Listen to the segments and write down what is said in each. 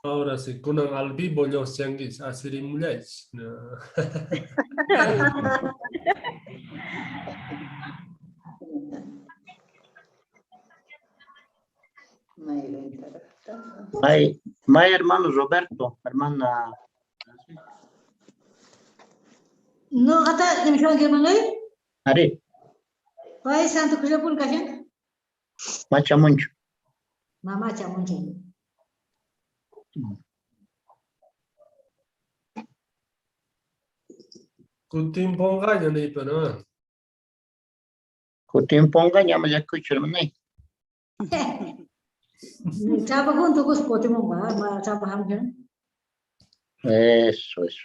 Ahora sí, kunan al vivo lloqsiyankichis, asirimullaychis. May, may hermano Roberto, hermana. No, ata nimishanki hermano. Ari. Pay Santo Cruz kashan. Machamunchu. Mamacha munchu. Kutimponqaña niypa, no? Kutimponqaña ama llakikuychu, hermanay. Chapa junto kus kutimunqa, ma chapa hamuchan. Eso, eso.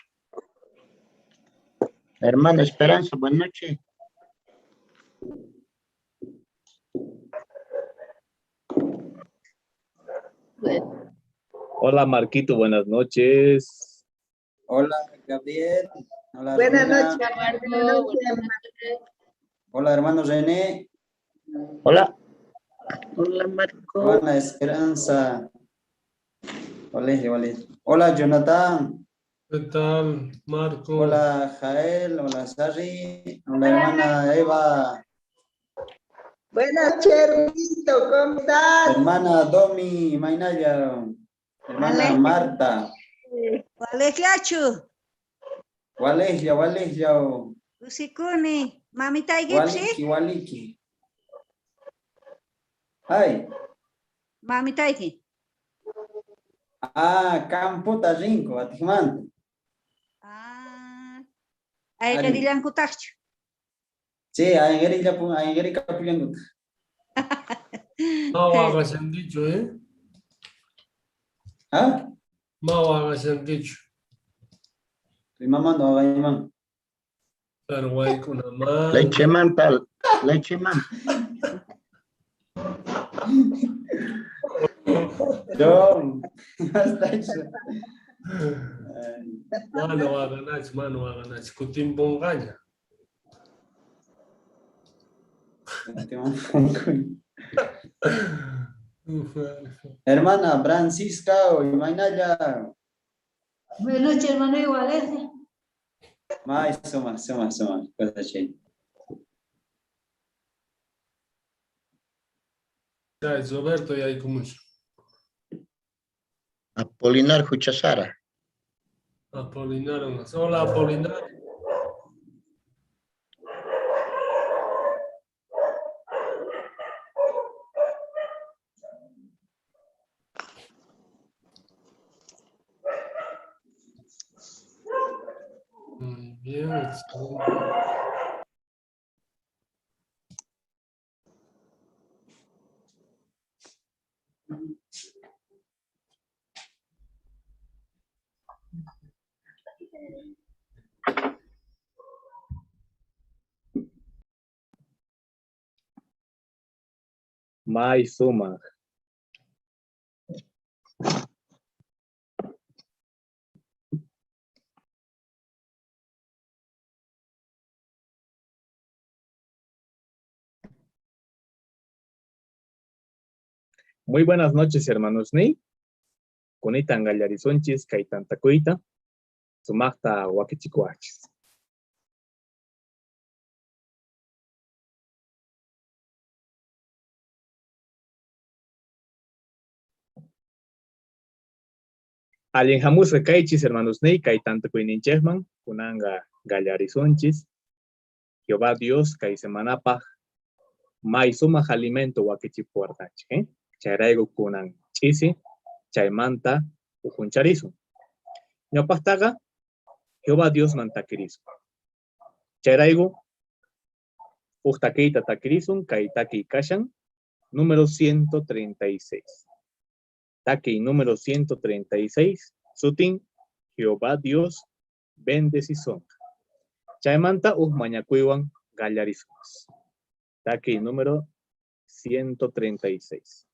Hermana Esperanza, buenas noches. Hola Marquito, buenas noches. Hola Gabriel. Hola, Buenas Romina. noches, Buenas noches. Hola hermano René. Hola. Hola Marco. Hola Esperanza. Hola, hola. Hola Jonathan. ¿Qué tal, Marco? Hola Jael. Hola Sari. Hola hermana Eva. Buenas noches, hermanito, ¿cómo estás? Hermana Domi Mainaya. Hermana Hola. Marta. Waleklachu, Walejia, walejia. usikuni, mamitaykipsi, Waliki, waliki. Ay. mamitayki. Ah, Camputa Rinco, Atijmanta. Ah, ayqirillankutaqchu. Sí, ayqiri kapullankuta. Ma waqashankichu, eh? ¿Ah? Ma waqashankichu. Mi mamá no waqayman. Pero waykunamanta. Lechemanta, lechemanta. Yo, hasta eso. Mana waqanachu, mana waqanachu. Kutimponqaña. Hermana Francisca, Mainaya. Buenas noches, hermano igual, ¿eh? May, suma, suma, suma. Cosa chay. Chay, Roberto yaykumush. Apolinar Huchasara. Apolinar. Hola, Apolinar. Muy bien, excelente. May suma. Muy buenas noches, hermanos Ney. Kunitan gallarisonchis, kaytantakuyta, sumaqta wakichikuachis. Allin hamusqa kaychis, hermanos Ney, kaytantakuyninchikman, kunanga gallarisonchis. Jehová Dios, kay semanapaj, may sumaq alimento wakichipuwarqanchik, ¿eh? Chayrayku kunan ch'isi, chaymanta ujuncharisun. Ñawpaqtaqa, Jehová Dios mantakirisun. Chayrayku, uj takiyta takirisun, kay takiy kashan, número 136. Takiy número 136, sutin, Jehová Dios bendecizonqa. Chaymanta uj mañakuywan gallarisun. Takiy número 136.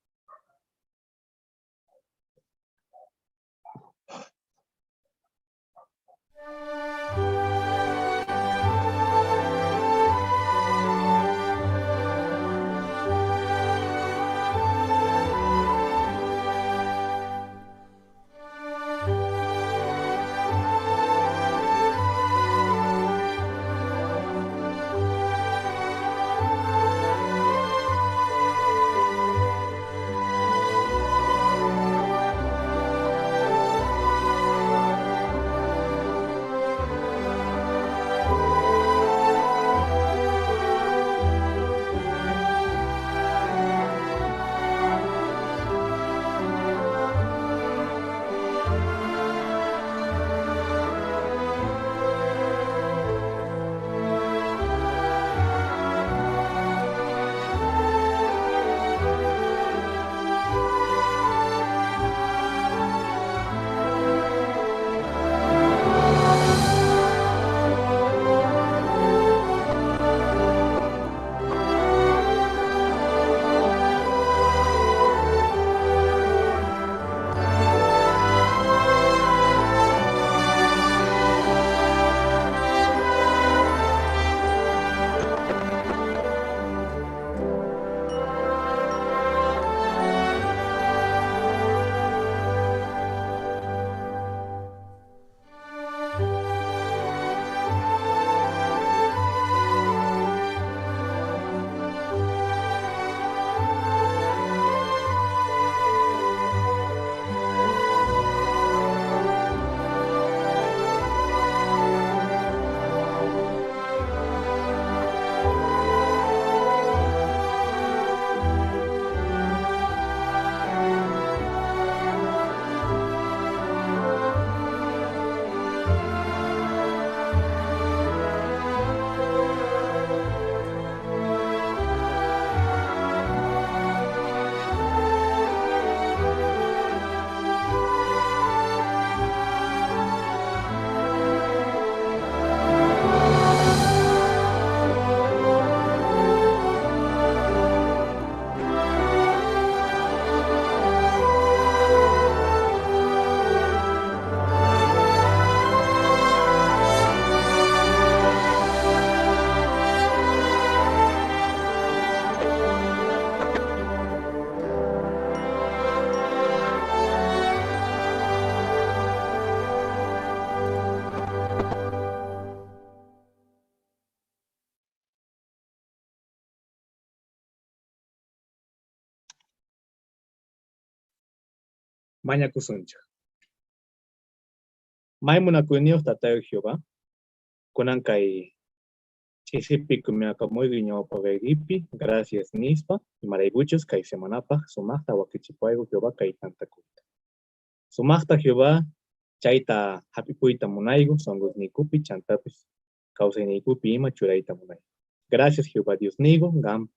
Mañakusunchej. May munakuyniyoj Tatayoj Jehová, kunan kay ch'isipi kumiakamuyki ñawpaqeykipi, gracias nispa, imaraykuchus kay semanapaj sumajta wakichipuwayku Jehová kay tantakuyta. Sumajta Jehová chayta jap'ipuyta munayku sonqosniykupi chantapis kawsayniykupi ima churayta munayku. Gracias Jehová Diosniyku, qan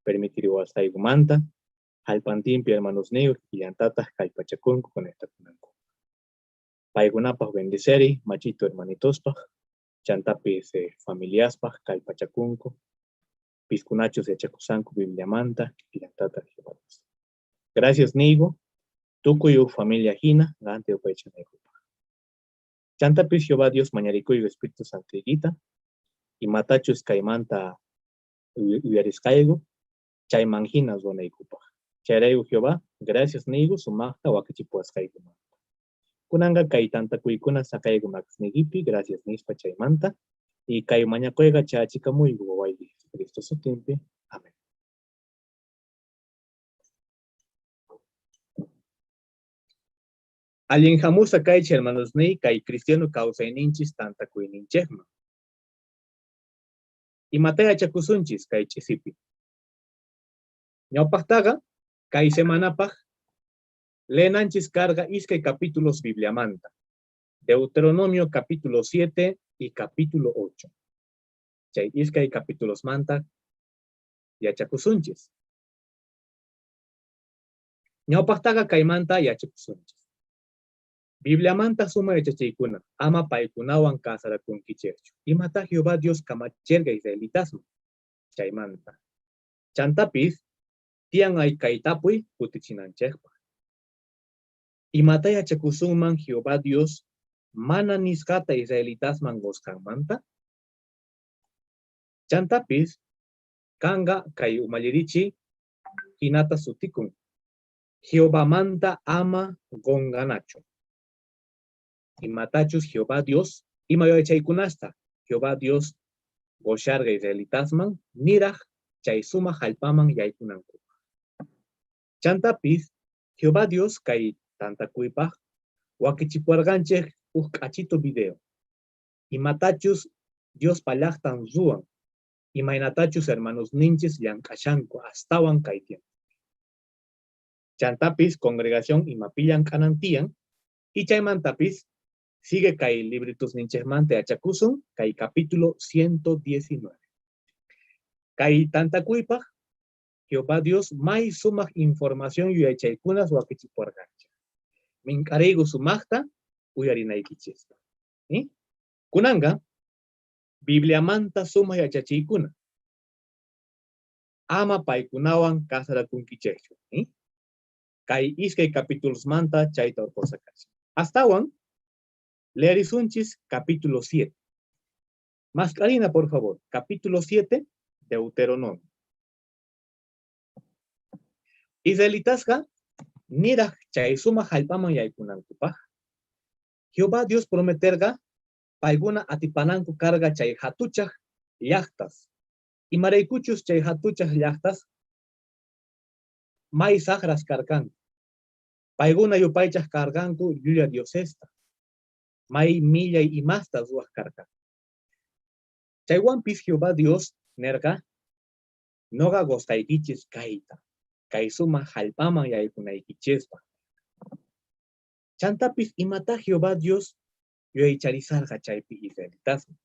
permitiriwasqaykumanta jallp'antinpi hermanosniyku kikillantataj kallpachakunku conectakunankupaj. Paykunapaj bendiceriy, machito hermanitospaj, chantapis familiaspaj kallpachakunku, piskunachus yachakusanku Bibliamanta kikillantataj Jehová Dios. Gracias niyku, tukuy uj familia jina qanta yupaychanaykupaj. Chantapis Jehová Dios mañarikuyku Espíritu Santoykita, imatachus kaymanta uyarisqayku, chayman jina ruwanaykupaj. Chayrayku Jehová, gracias niyku sumajta wakichipuwasqaykumanta. Kunanqa kay tantakuykuna saqayku makisniykipi, gracias nispa chaymanta, y kay mañakuyqa chayachikamuyku wawayki Jesucristo sutinpi. Amén. Allin jamusa kaychej hermanosniy kay cristiano kawsayninchis tantakuyninchejman. Imatá yachakusunchis kay ch'isipi? Ñawpajtaqa kay semanapaj leenanchis karqa iskay capítulos Bibliamanta, Deuteronomio capítulo 7 y capítulo 8. Chay iskay capitulosmanta yachakusunchis. Ñawpajtaqa kaymanta yachakusunchis. Bibliamanta sumaj yachachiykuna, ama paykunawan casarakunkichejchu. Imatá Jehová Dios kamacherqa israelitasman? Chaymanta. Chantapis tiyan ay kay tapuy kutichinanchejpaj. Imatá yachakusunman Jehová Dios mana nisqata israelitasman qosqanmanta? Chantapis kanqa kay umallirichiy jinata sutikun, Jehovamanta ama qonqanachu. Imatachus Jehová Dios, ima yuyaychaykunasta Jehová Dios qosharqa israelitasman niraj chay sumaj jallp'aman yaykunankupaj. Chantapis Jehová Dios kay tantakuypaj wakichipuwarqanchej uj k'achitu video, imatachus Diospa llajtan ruwan, imaynatachus hermanosninchis llank'ashanku astawan kay tiempopi. Chantapis congregación imapi llank'anan tiyan, y chaymantapis sigue kay libritosninchejmanta yachakusun kay capítulo 119. Kay tantakuypaj Jehová Dios may sumaj información yuyaychaykunas wakichipuwarqanchej. Mink'ariyku sumajta uyarinaykichista. Kunanqa Bibliamanta sumaj yachachiykuna. Ama paykunawan casarakunkichejchu. Kay iskay capitulosmanta chayta orqhosqa kashan. Astawan leerisunchis capítulo 7. Mask'arina, por favor, capítulo 7, Deuteronomio. Israelitasqa niraj chay sumaj jallp'aman yaykunankupaj, Jehová Dios prometerqa paykuna atipananku karqa chay jatuchaj llajtas. Imaraykuchus chay jatuchaj llajtas may sajras karqanku. Paykuna yupaychaj karqanku llulla diosesta, may millay imasta ruwaj karqanku. Chaywanpis Jehová Dios nerqa, Noqa qosqaykichis kayta, kay sumaj jallp'aman yaykunaykichispaj. Chantapis imatá Jehová Dios yuyaycharisarqa chaypi israelitasman?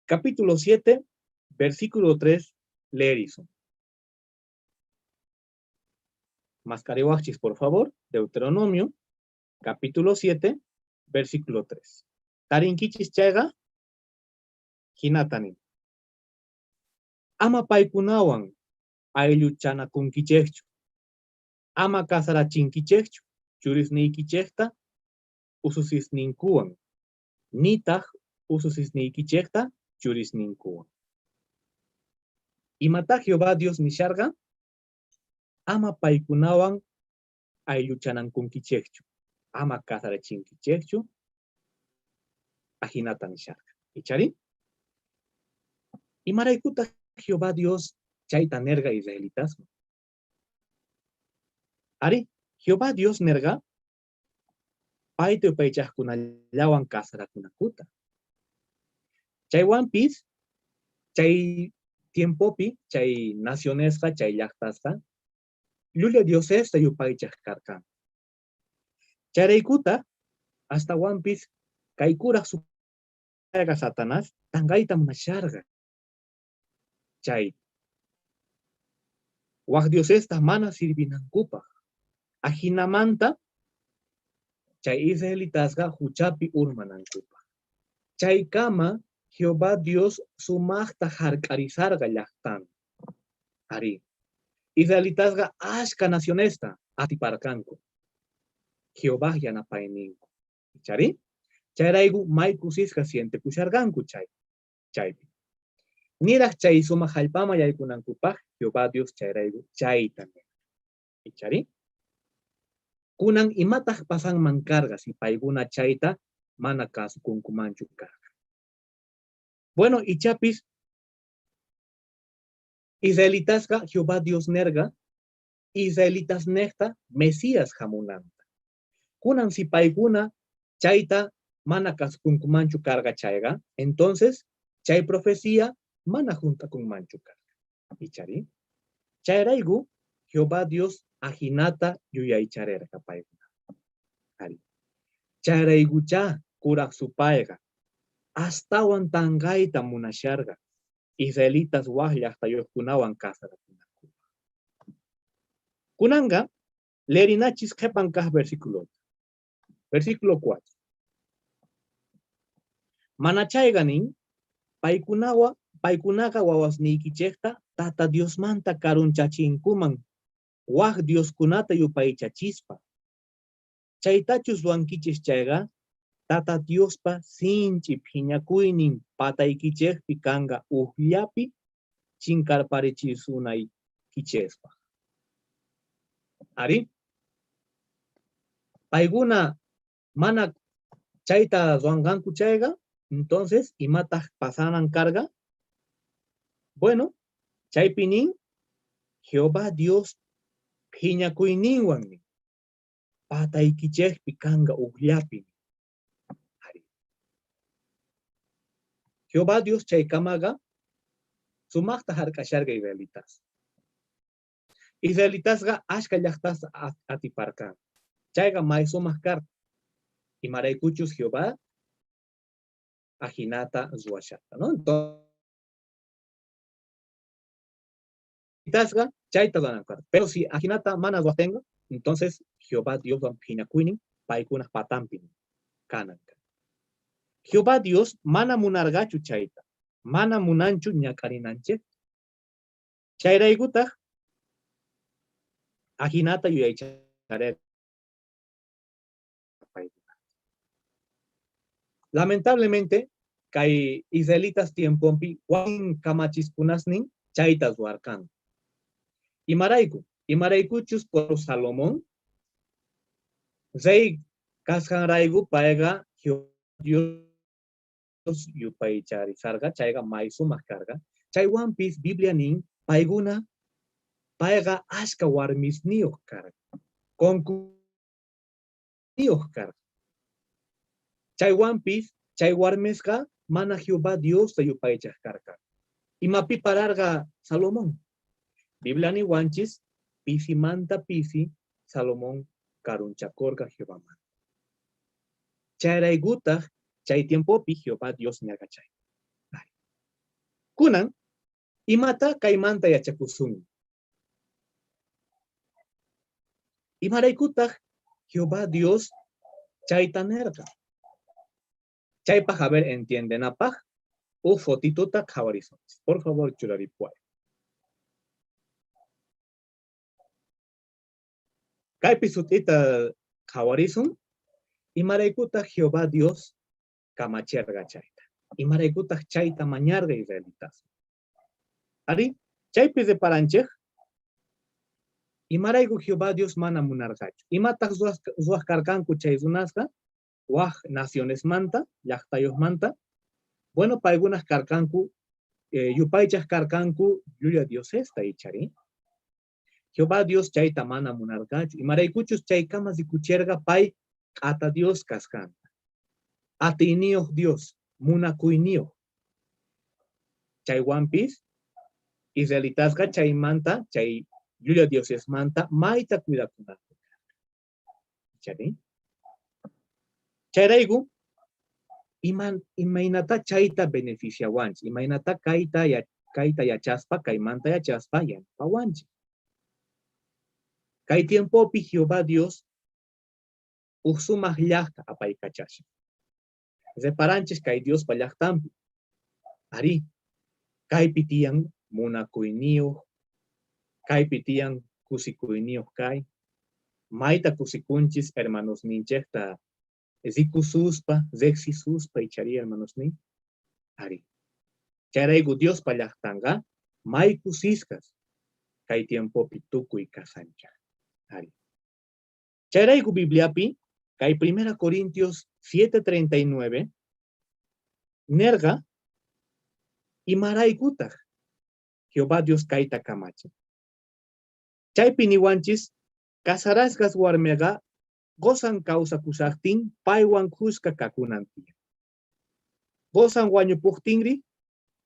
Capítulo 7, versículo 3 leerisun. Mask'ariwajchis, por favor, Deuteronomio, capítulo 7, versículo 3. Tarinkichis chayqa, jinata nin. Ama paykunawan aylluchanakunkichejchu, ama casarachinkichejchu churisniykichejta ususisninkuwan, nitaj ususisniykichejta churisninkuwan. Imatá Jehová Dios nisharqa? Ama paykunawan aylluchanankunkichejchu, ama casarachinkichejchu, ajinata nisharqa. Icharí? Imaraykutaj Jehová Dios chayta nerqa israelitasman? Arí, Jehová Dios nerqa. Payta yupaychajkunallawan casarakunankuta. Chaywanpis chay tiempopi chay nacionesqa, chay llajtasqa llulla diosesta yupaychaj karqanku. Chayraykutaj astawanpis kay kuraj supayqa Satanás tanqayta munasharqa chayta. Waj diosesta mana sirvinankupaj. Ajinamanta chay israelitasqa juchapi urmanankupaj. Chaykama Jehová Dios sumajta jark'arisharqa llajtanta. Arí, israelitasqa ashkha nacionesta atiparqanku Jehovaj yanapayninku. Icharí? Chayrayku may kusisqa sientekusharqanku chay chaypi. Niraj chay sumaj jallp'aman yaykunankupaj Jehová Dios chayrayku chayta nerqa. Icharí? Kunan imataj pasanman karqa si paykuna chayta mana kasukunkumanchu karqa? Bueno, ichapis Israelitasqa Jehová Dios nerqa israelitasnejta Mesías jamunanta. Kunan si paykuna chayta mana kasukunkumanchu karqa chayqa, entonces chay profecía mana junt'akunmanchu karqa. Icharí? Chayrayku Jehová Dios ajinata yuyaycharerqa paykuna. Arí. Chayraykuchá kuraj supayqa astawan tanqayta munasharqa israelitas waj llajtayojkunawan casarakunankupaj. Kunanqa leerinachis qhepan kaj versiculota. Versículo 4. Mana chayqa nin, paykunawa, paykunaqa wawasniykichejta Tata Diosmanta karunchachinkuman waj dioskunata yupaychachispa. Chaytachus ruwankichej chayqa, Tata Diospa sinch'i phiñakuynin pataykichejpi kanqa ujllapi chinkarparichisunaykichejpaj. Arí, paykuna mana chayta ruwanqanku chayqa, entonces imataj pasanan karqa? Bueno, chaypi nin Jehová Dios phiñakuyninwan nin, pataykichejpi kanqa ujllapi. Arí. Jehová Dios chaykamaqa sumajta jark'asharqa israelitas. Israelitasqa ashkha llajtasta atiparqanku. Chayqa may sumaj karqa. Imaraykuchus Jehová ajinata ruwasharqa, ¿no? Entonces, Israelitasqa chayta ruwananku karqa. Pero si ajinata mana ruwajtenqa, entonces Jehová Dioswan phiñakuynin paykunaj patanpi kanan karqa. Jehová Dios mana munarqachu chayta, mana munanchu ñak'arinanchejta. Chayraykutaj ajinata yuyaycharerqa paykunata. Lamentablemente, kay israelitas tiemponpi wakin kamachiskunasnin chayta ruwarqanku. Imarayku? Imaraykuchus por Salomón rey kasqanrayku payqa Jehová Dios yupaycharisarqa, chayqa may sumaj karqa. Chaywanpis Biblia nin paykuna payqa ashkha warmisniyoj karqa, concubinasniyoj karqa. Chaywanpis chay warmisqa mana Jehová Diosta yupaychaj karqa. Imapi pararqa Salomón? Biblia niwanchis pisimanta pisi Salomón karunchakorqa Jehovamanta. Chayraykutaj chay tiempopi Jehová Dios nerqa chay. Kunan, imata kaymanta yachakusun? Imaraykutaj Jehová Dios chayta nerqa? Chaypaj, a ver, entiendenapaj, uj fotitota qhawarisunchis. Por favor, churaripuway. Kaypi sut'ita qhawarisun, imaraykutaj Jehová Dios kamacherqa chayta? Imaraykutaj chayta mañarqa israelitas? Arí, chaypi reparanchej, imarayku Jehová Dios mana munarqachu. Imataj ruwaj karqanku chay runasqa waj nacionesmanta, llajtayojmanta? Bueno, paykunaj karqanku, yupaychaj karqanku llulla diosesta, icharí? Jehová Dios chayta mana munarqachu. Imaraykuchus chaykama rikucherqa pay k'ata Dios kasqanta. Atiyniyoj Dios, munakuyniyoj. Chaywanpis israelitasqa chaymanta, chay llulla diosesmanta mayta cuidakunanku karqa. Icharí? Chayrayku, imaynatá chayta beneficiawanchej? Imaynatá kayta yachaspa, kaymanta yachaspa yanapawanchej? Kay tiempopi Jehová Dios uj sumaj llajta apaykachashan. Reparanchej kay Diospa llajtanpi. Arí, kaypi tiyan munakuyniyoj, kaypi tiyan kusikuyniyoj kay. Mayta kusikunchis hermanosninchejta rikususpa, rejsisuspa, icharí, hermanosniy? Arí. Chayrayku Diospa llajtanqa may kusisqas kay tiempopi tukuy kasanchej. Arí. Chayrayku Bibliapi kay Primera Corintios 7:39 nerqa, imaraykutaj Jehová Dios kayta kamachin? Chaypi niwanchis, casarasqas warmeqa qosan kawsakushajtin paywan khuska kakunan tiyan. Qosan wañupojtinri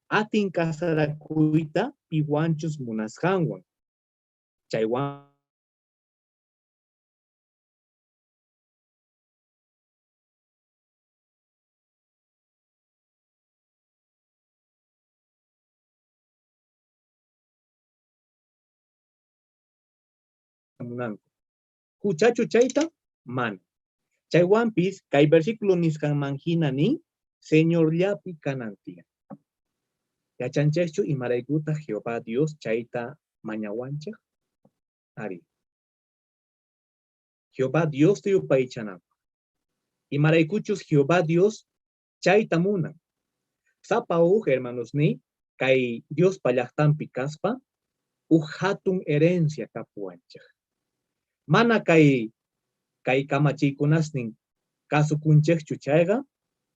atin casarakuyta piwanchus munasqanwan. Chaywan munanku. Juchachu chayta? Mana. Chaywanpis kay versículo nisqanman jina nin, Señorllapi kanan tiyan. Yachanchejchu imaraykutaj Jehová Dios chayta mañawanchej? Arí. Jehová Diosta yupaychanapaj. Imaraykuchus Jehová Dios chayta munan. Sapa uj, hermanosniy, kay Diospa llajtanpi kaspa, uj jatun herencia kapuwanchej. Mana kay kay kamachiykunasnin kasukunchejchu chayqa,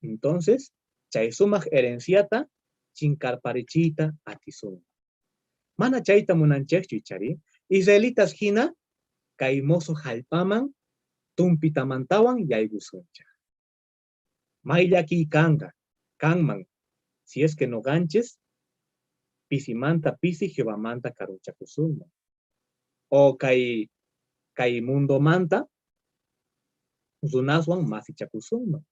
entonces chay sumaj herenciata chinkarparichiyta atisunman. Mana chayta munanchejchu, icharí? Israelitas jina kay mosoj jallp'aman tumpitamantawan yaykusunchej. May llakiy kanqa, kanman, si es que noqanchis pisimanta pisi Jehovamanta karunchakusunman. O kay kay mundomanta runaswan masichakusunman.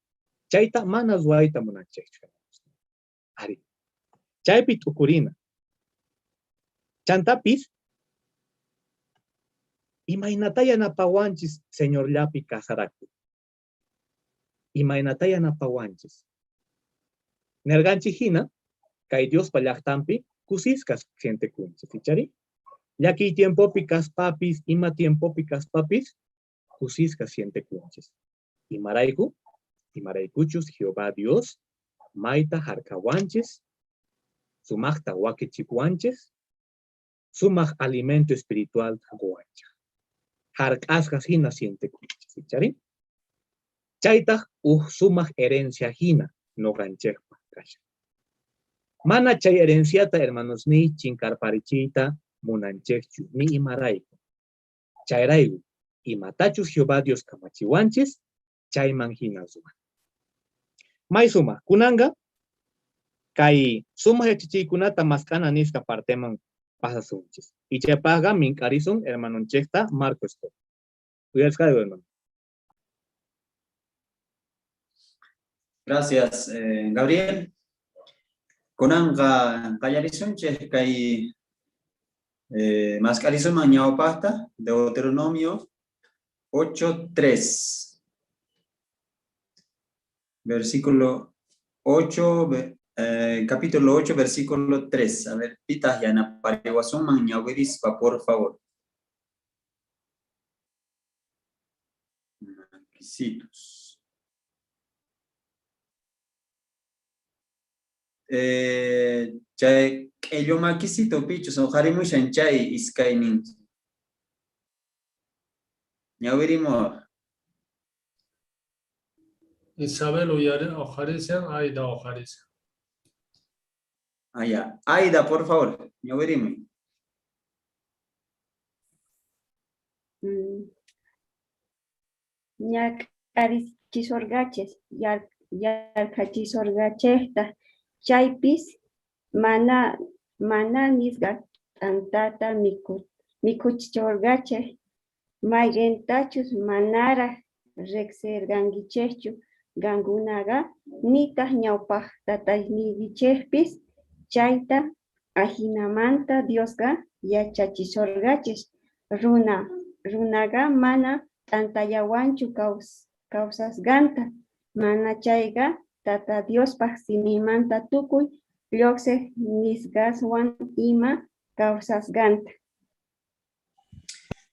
Chayta mana ruwayta munanchejchu. Arí. Chaypi t'ukurina. Chantapis, imaynatá yanapawanchis Señorllapi casarakuy? Imaynatá yanapawanchis? Nerqanchej jina, kay Diospa llajtanpi kusisqas sientekunchis, icharí? Llakiy tiempopi kaspapis, ima tiempopi kaspapis, kusisqas sientekunchis. Imarayku? Imaraykuchus Jehová Dios mayta jark'awanchis, sumajta wakichipuwanchis, sumaj alimento espiritualta qowanchej. Jark'asqas jina sientekunchis, icharí? Chaytaj uj sumaj herencia jina noqanchejpaj kashan. Mana chay herenciata, hermanosniy, chinkarparichiyta munanchejchu, ni imarayku. Chayrayku, imatachus Jehová Dios kamachiwanchis, chayman jina ruwan. May sumaj, kunanqa kay sumaj yachachiykunata mask'ana nisqa parteman pasasunchis. Y chaypajqa mink'arisun hermanonchejta Marco Escobar. Uyarisqayku, hermano. Gracias, Gabriel. Kunanqa qallarisunchej kay mask'arisuman ñawpajta Deuteronomio 8.3. Versículo 8, capítulo 8, versículo 3. A ver, pitaq yanapariwasunman ñawirispa, por favor. Maquisitos. Chay q'ello makisito pichus uqharimushan chay iskaynin. Ñawirimuwaj. Isabel uyari uqharishan, Aida uqharishan. Ah, ya. Aida, por favor, ñawirimuy. ñak'arichisorqachej, yarqhachisorqachejtaj. Chaypis maná nisqa t'antata mikhuchisorqachej, mayqentachus manaraj rejserqankichejchu qankunaqa, nitaj ñawpaj tatasniykichejpis chayta. Ajinamanta Diosqa yachachisorqachej runaqa mana t'antallawanchu kawsasqanta, manachayqa Tata Diospaj siminmanta tukuy llojsej nisqaswan ima kawsasqanta.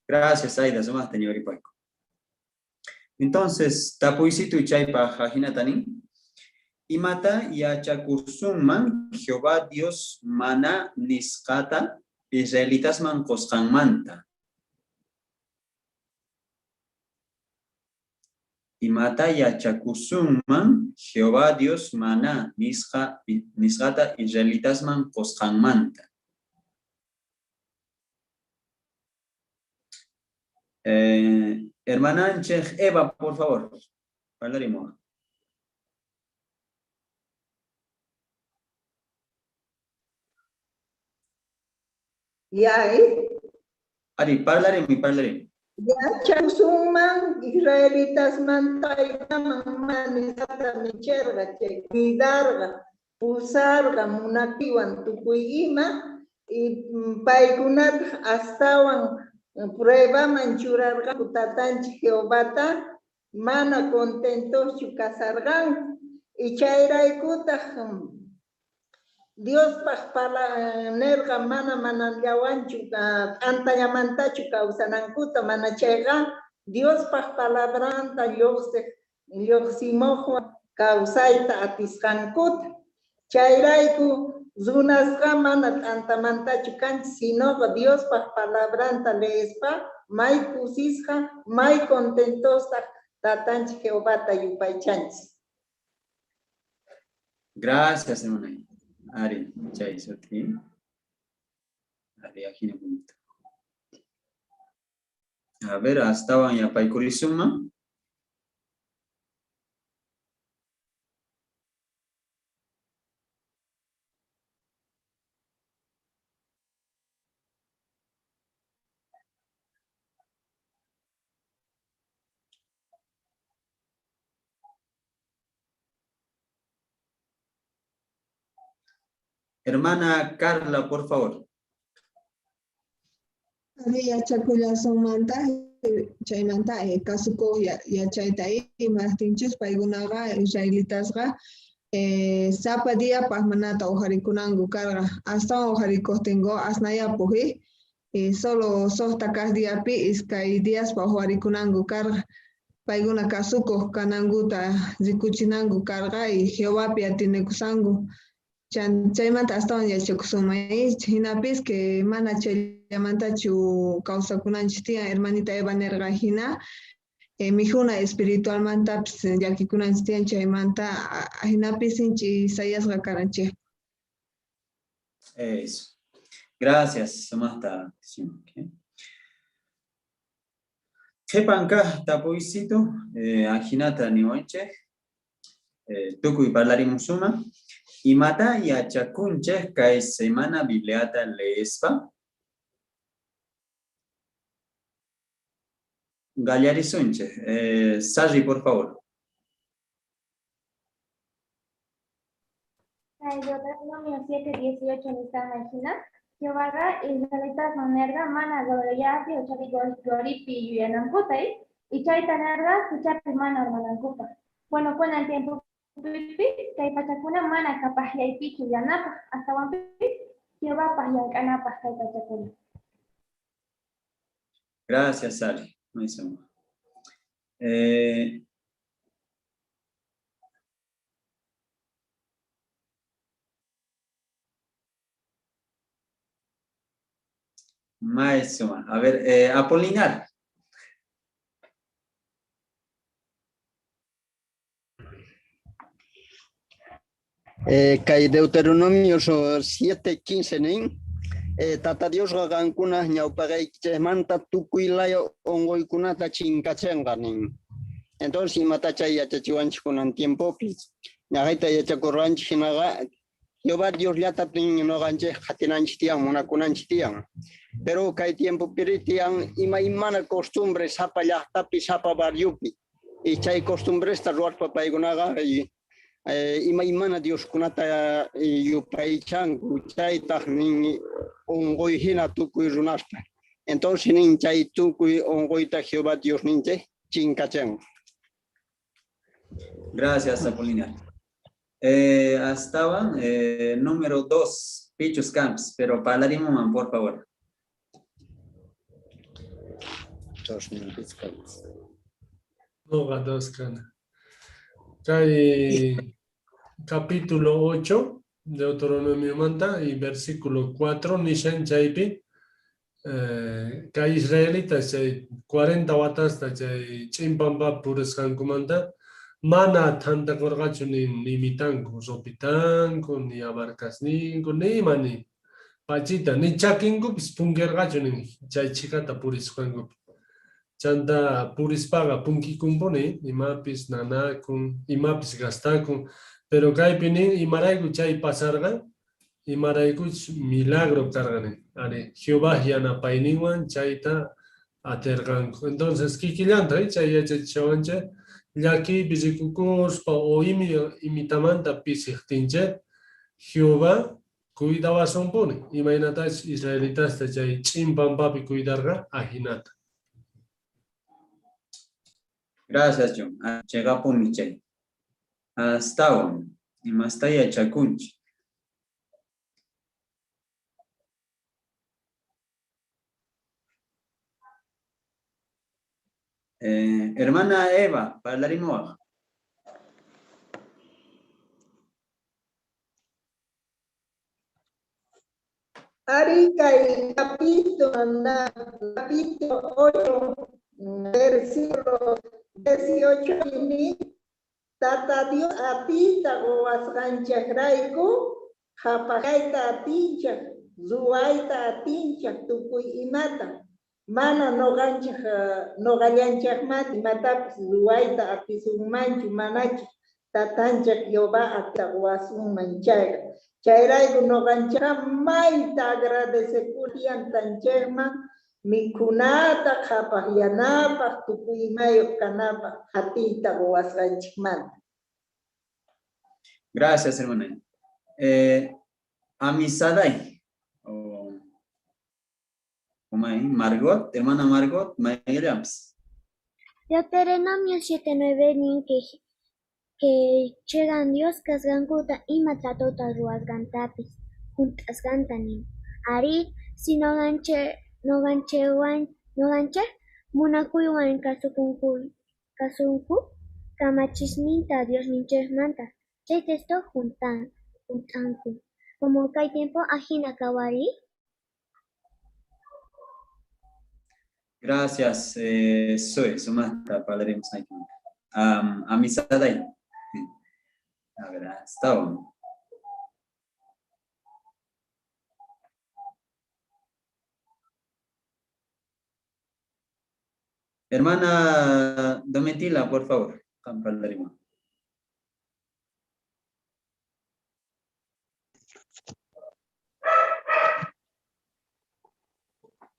Gracias, Aida, sumajta ñawiripayku. Entonces, tapuysituy chaypaj ajinata nin. Imata yachakusunman Jehová Dios maná nisqata israelitasman qosqanmanta? Imata yachakusunman Jehová Dios maná nisqata israelitasman qosqanmanta? Hermananchej Eva, por favor, parlarimo. Ya, ¿eh? Ari, parlarimi, parlarimi. Yachakusunman israelitasmanta maná nisqata micherqa, chay cuidarqa, pusarqa munakuywan tukuy ima, y paykunata astawan pruebaman churarqanku tatanchik Jehovata, mana contentoschu kasarqanku. Y chayraykutaq Diospaj nerqa mana manallawanchu t'antallamantachu kawsanankuta, mana chayqa Diospaj palabranta llojsimojwan kawsayta atisqankuta. Chayrayku runasqa mana t'antamantachu kanchik, sinoqa Diospaj palabranta leespa may kusisqa, may contentostaj tatanchik Jehovata yupaychanchik. Gracias, hermana. Ari, chay suti. Ari, ajina punto. A ver, astawan yapaykurisuma. Hermana Carla, por favor. Ari yachakullasunmanta chaymanta kasukuq yachayta imajtinchus paykunaqa israelitasqa sapa día manata uqharikunanku karqa, astawan uqharikuqtinku asnayapuq, solo suqta kaq diapi iskay diaspa uqharikunanku karqa, paykuna kasukuq kanankuta rikuchinanku karqa y Jehovapi atinikusqanku. Chaymanta astawan yachakusunman, jinapis que mana chayllamantachu kawsakunanchik tiyan, hermanita Eva nerqa jina, mikhuna espiritualmantapis llakikunanchik tiyan, chaymanta jinapis sinch'i sayasqa karanchik. Eso. Gracias, sumaqta. Qhipan kaq tapuysitu, ajinata niwanchik, tukuy parlarimusuma. Imata yachakunchej kay semana Bibliata leespa? Gallarisunchej. Sarri, por favor. Deuteronomio 7:18 nisqanman hina, Jehovaqa israelitasman nerqa mana qorillapi uchari qoripi yuyanankuta, y chayta nerqa huchapi mana urmanankupaj. Bueno, kunan tiempo kay pachakuna mana qhapajllaypichu yanapaj, astawanpis Jehovapaj llank'anapaj kay pachakuna. Gracias, Sally. Maestro, a ver, Apolinar. Kay Deuteronomio 7:15 nin, Tata Diosqa qankuna ñawpaqaykichejmanta tukuy laya unquykunata chinkachenqa nin. Entonces imata chay yachachiwanchik kunan tiempopi. Ñaqayta yachakurqanchik hinaqa Jehová Diosllata noqanchik qatinanchik tiyan, munakunanchik tiyan. Pero kay tiempopiri tiyan imaymana costumbre sapa llaqtapi, sapa barriopi. Y chay costumbresta ruwaspa paykunaqa imaymana dioskunata yupaychanku, chaytaj nin unquy hina tukuy runasta. Entonces nin chay tukuy unquyta Jehová Diosninchik chinkachan. Gracias, Apolinar. Hasta número 2, Pichus Camps, pero parlarimuman, por favor. Noqa dos kana. Kay capítulo 8 Deuteronomio manta y versículo 4 nishan chaypi kay israelitas chay 40 watasta chay ch'in pampapi purisqankumanta mana thantakorqachu ni nimitanku, ropitanku, ni abarcasninku, ni ima ni pachita, ni chakinkupis punkerqachu nin chay chhikata purisqankupi. Chanta purispaqa punkikumpuni, imapis nanakun, imapis gastakun, pero kaypi nin imarayku chay pasarqa, imaraykuch milagro karqa nin. Ari, Jehová yanapayninwan chayta aterqanku. Entonces kikillanta chay yachachishawanchik llakiypi rikukuspa o imitamanta pisijtinchik Jehová cuidawasunpuni, imaynatachus israelitasta chay ch'in pampapi cuidarqa ajinata. Gracias, John. Chegapuni chay. Astawan, imasta yachakunchik. Hermana Eva, parlarimoa. Ari kay capítulo 8, versículo 18, ni Tata Dios atiyta quwasqanchaqrayku, qhapaqayta atinchaq, ruwayta atinchaq tukuy imata. Mana noqallanchaqmanta imatapis ruwayta atisunmanchu, manachu tatanchaq Jehová atiyta quwasunman chayqa. Chayrayku noqanchaqqa mayta agradecekuriyan tanchaqman mikhunata, qhapaqyanapaq, tukuy imayuq kanapaq atiyta quwasqanchikmanta. Gracias, hermana. Amisadai. Margot, hermana Margot, Mayelams. Deuteronomio 7:9 nin que chegan Dios kasqankuta ima tratota ruwasqantapis junt'asqanta nin. Ari, si noqanchej munakuywan kasunku kamachisninta Diosninchejmanta, chay texto junt'anku. Como kay tiempo ajina kawari. Gracias, soy sumasta padre Amisadai. A ver, hasta bueno. Hermana Domitila, por favor.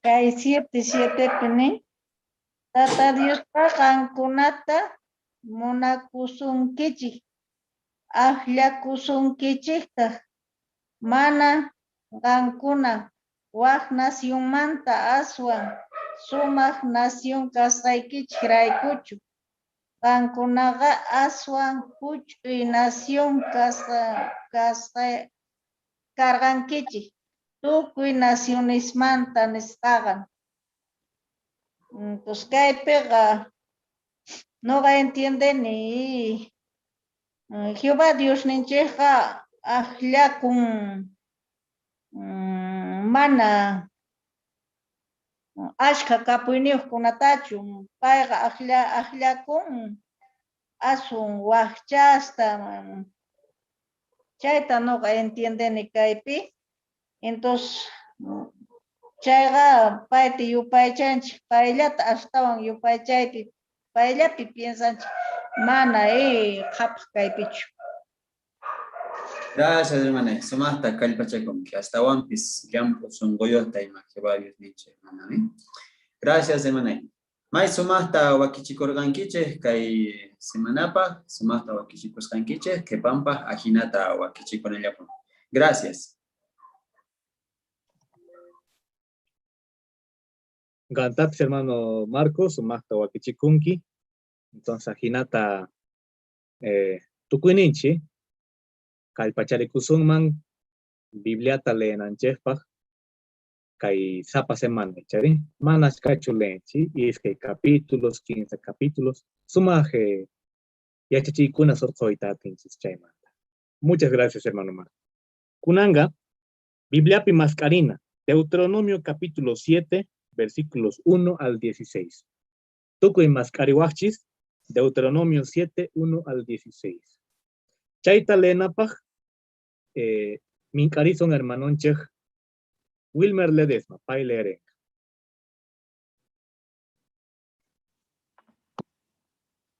Kay 7:7 pini. Tata Diospa qankunata munakusunkichik, akllakusunkichiktaq, mana qankuna waj nacionmanta aswan sumaq nación kasqaykichikraykuchu. Qankunaqa aswan juch'uy nación karqankichik tukuy nacionesmanta nisqaqa. Entonces kaypiqa noqa entiendeni Jehová Diosninchikqa akllakun mana ashka kapuyniyuqkunatachu, payqa akllakun asun wajchasta. Chayta noqa entiendeni kaypi. Entonces chayqa payta yupaychanchik, payllata astawan yupaychaypi Payllapi piensanchej, mana qhapaj kaypichu. Gracias, hermana. Sumaqta kallpachakunki. Astawanpis llamp'u sunquyuqta ima Jehová Diosninchik, hermana. Gracias, hermana. May sumaqta wakichikurqankichik kay semanapaq, sumaqta wakichikusqankichik, qhipanpaq ajinata wakichikunallapun. Gracias. Gantapis, hermano Marcos, sumaqta wakichikunki. Entonces, ajinata tukuyninchik kallpacharikusunman Bibliata leenanchikpaq kay sapa semana, chari? Mana achkachu leenchik, iskay capítulos, 15 capítulos, sumaj yachachiykuna surqhuyta atinchis chaymanta. Muchas gracias, hermano Marcos. Kunanga, Bibliapi mask'arina, Deuteronomio capítulo 7, versículos 1 al 16. Tukuy mask'ariwajchis, Deuteronomio 7, 1 al 16. Chayta leenapaj, mink'arison hermanonchej Wilmer Ledesma, pay leerenqa.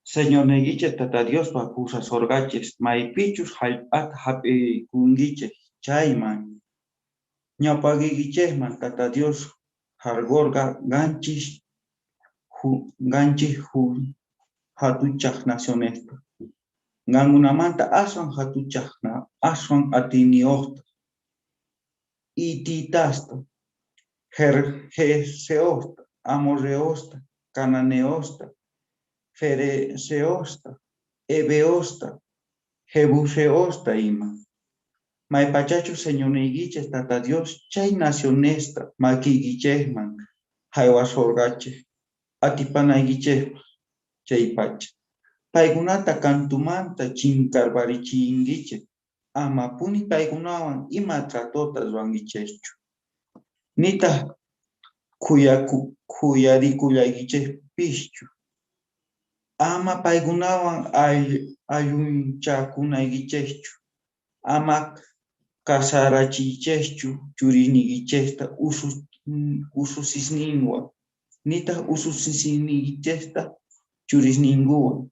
Señorniykichej Tata Diospa pusasorqachej maypichus jallp'ata jap'ikunkichej chayman. Ñawpaqeykichejman Tata Dios jarqorqa qanchis jatuchaj nacionesta. Qankunamanta aswan jatuchaj, aswan atiyniyojta. Hititasta, Gergeseosta, Amorreosta, Cananeosta, Ferezeosta, Heveosta, Jebuseosta ima. Maypachachus Señorniykichej Tata Dios chay nacionesta makiykichejman jaywasorqachej atipanaykichejpaj chaypacha. Paykunata kantumanta chinkarparichinkichej, amapuni paykunawan ima tratota ruwankichejchu. Nitaj khuyarikullaykichejpischu. Ama paykunawan allunchakunaykichejchu. Ama casarachiychejchu churiniykichejta ususisninwan, nitaj ususisniykichejta churisninkuwan.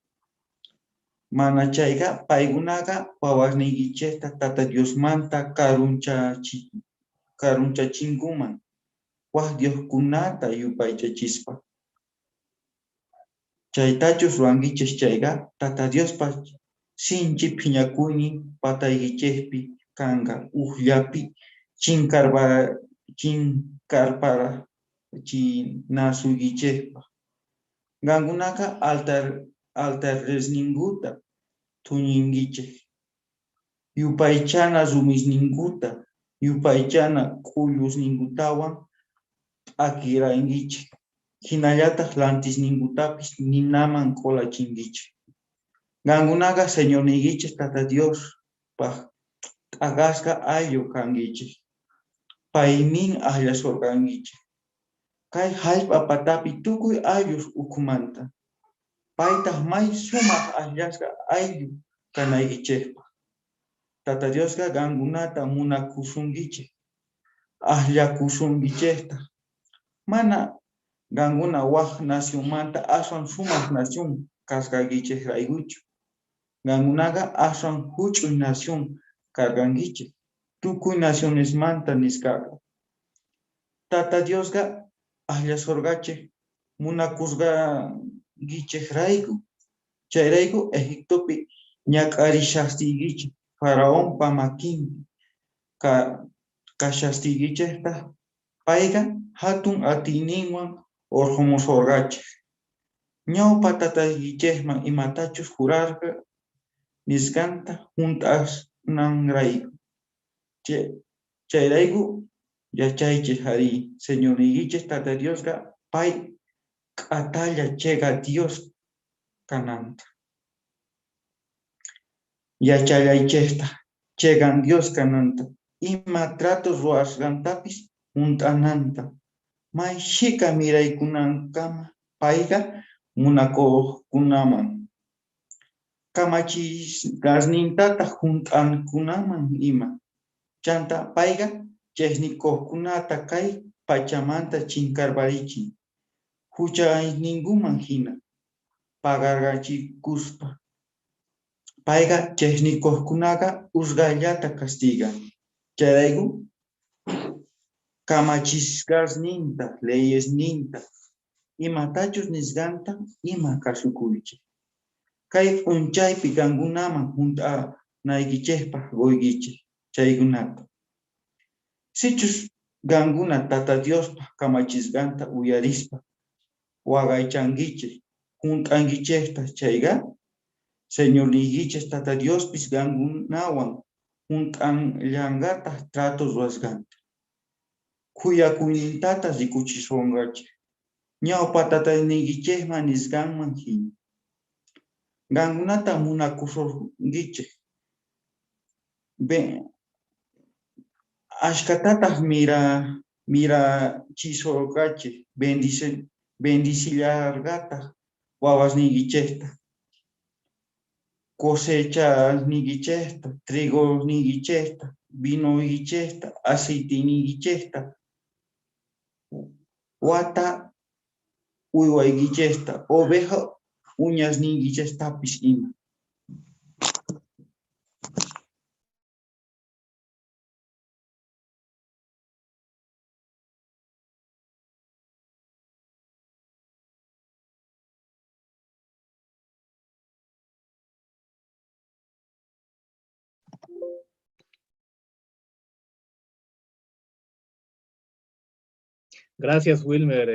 Mana chayqa paykunaqa wawasniykichejta Tata Diosmanta karunchachinkuman, waj dioskunata yupaychachispa. Chaytachus ruwankichej chayqa, Tata Diospa sinchi phiñakuynin pataykichejpi kanqa, ujllapi chinkarparachinasuykichejpaj. Qankunaqa altaresninkuta thuñinkichej, yupaychana rumisninkuta, yupaychana k'ullusninkutawan p'akirankichej, jinallataj lantisninkutapis ninaman q'olachinkichej. Qankunaqa Señorniykichej Tata Diospaj t'aqasqa ayllu kankichej, paymin ajllasorqankichej. Kay jallp'a patapi tukuy ayllus ukhumanta, paytaj may sumaj ajllasqa ayllu kanaykichejpaj. Tata Diosqa qankunata munakusunkichej, ajllakusunkichejtaj. Mana qankuna waj nacionmanta aswan sumaj nación kasqaykichejraykuchu. Qankunaqa aswan juch'uy nación karqankichej, tukuy nacionesmanta nisqaqa. Tata Diosqa ajllasorqachej munakusqaykichejrayku. Chayrayku Egiptopi ñak'arishajtiykichej, Faraonpa makinpi kashajtiykichejtaj, payqa jatun atiyninwan orqhomusorqachej. Ñawpa tataykichejman imatachus jurarqa nisqanta junt'ananrayku. Chayrayku yachaychej arí, Señorniykichej Tata Diosqa pay k'atalla cheqa Dios kananta. Yachallaychejtaj cheqan Dios kananta, ima trato ruwasqantapis junt'ananta. May chhika miraykunankama payqa munakojkunaman, kamachisqasnintataj junt'ankunaman ima. Chanta payqa chejnikojkunata kay pachamanta chinkarparichin, juchasninkuman jina. Pagargachikuspa. Payqa chejnikojkunaqa usqhayllata castigan. Chayrayku kamachisqasninta, leyesninta, imatachus nisqanta ima kasukuychej. Kay p'unchaypi qankunaman junt'anaykichejpaj qoykichej chaykunata. Sichus qankuna Tata Diospa kamachisqanta uyarispa waqaychankichej, junt'ankichejtaj chayqa, Señorniykichej Tata Diospis qankunawan junt'anllanqataj trato ruwasqanta. Khuyakuynintataj rikuchisonqachej, ñawpa tatasniykichejman nisqanman jina. Qankunata munakusorqankichej, ashkhatataj mirachisorqachej, bendicillarqataj wawasniykichejta, cosechasniykichejta, trigoniykichejta, vinoykichejta, aceiteniykichejta, wata uywaykichejta, oveja uñasniykichejtapis ima. Gracias, Wilmer.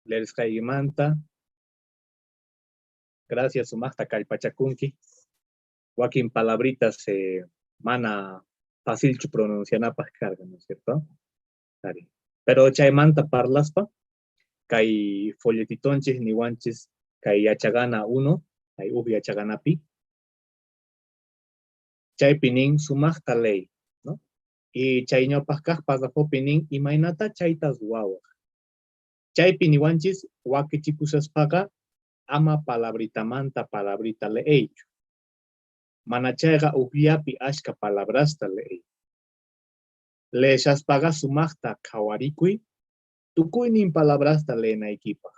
Lerisqaykimanta. Gracias, sumaqta kallpachakunki. Wakin palabritas mana facilchu pronuncianapaj karqa, ¿no es cierto? Ari. Pero chaymanta parlaspa, kay folletitonchis niwanchis, kay yachagana 1, kay uj yachaganapi, chaypi nin sumaqta ley, ¿no? Y chay ñawpaj kaj párrafopi nin imaynata chayta ruwawaj. Chaypi niwanchis wakichikushaspaqa ama palabritamanta palabrita leeychu. Mana chayqa ujllapi ashka palabrasta leey. Leeshaspaqa sumaqta qhawarikuy tukuynin palabrasta leenaykipaj.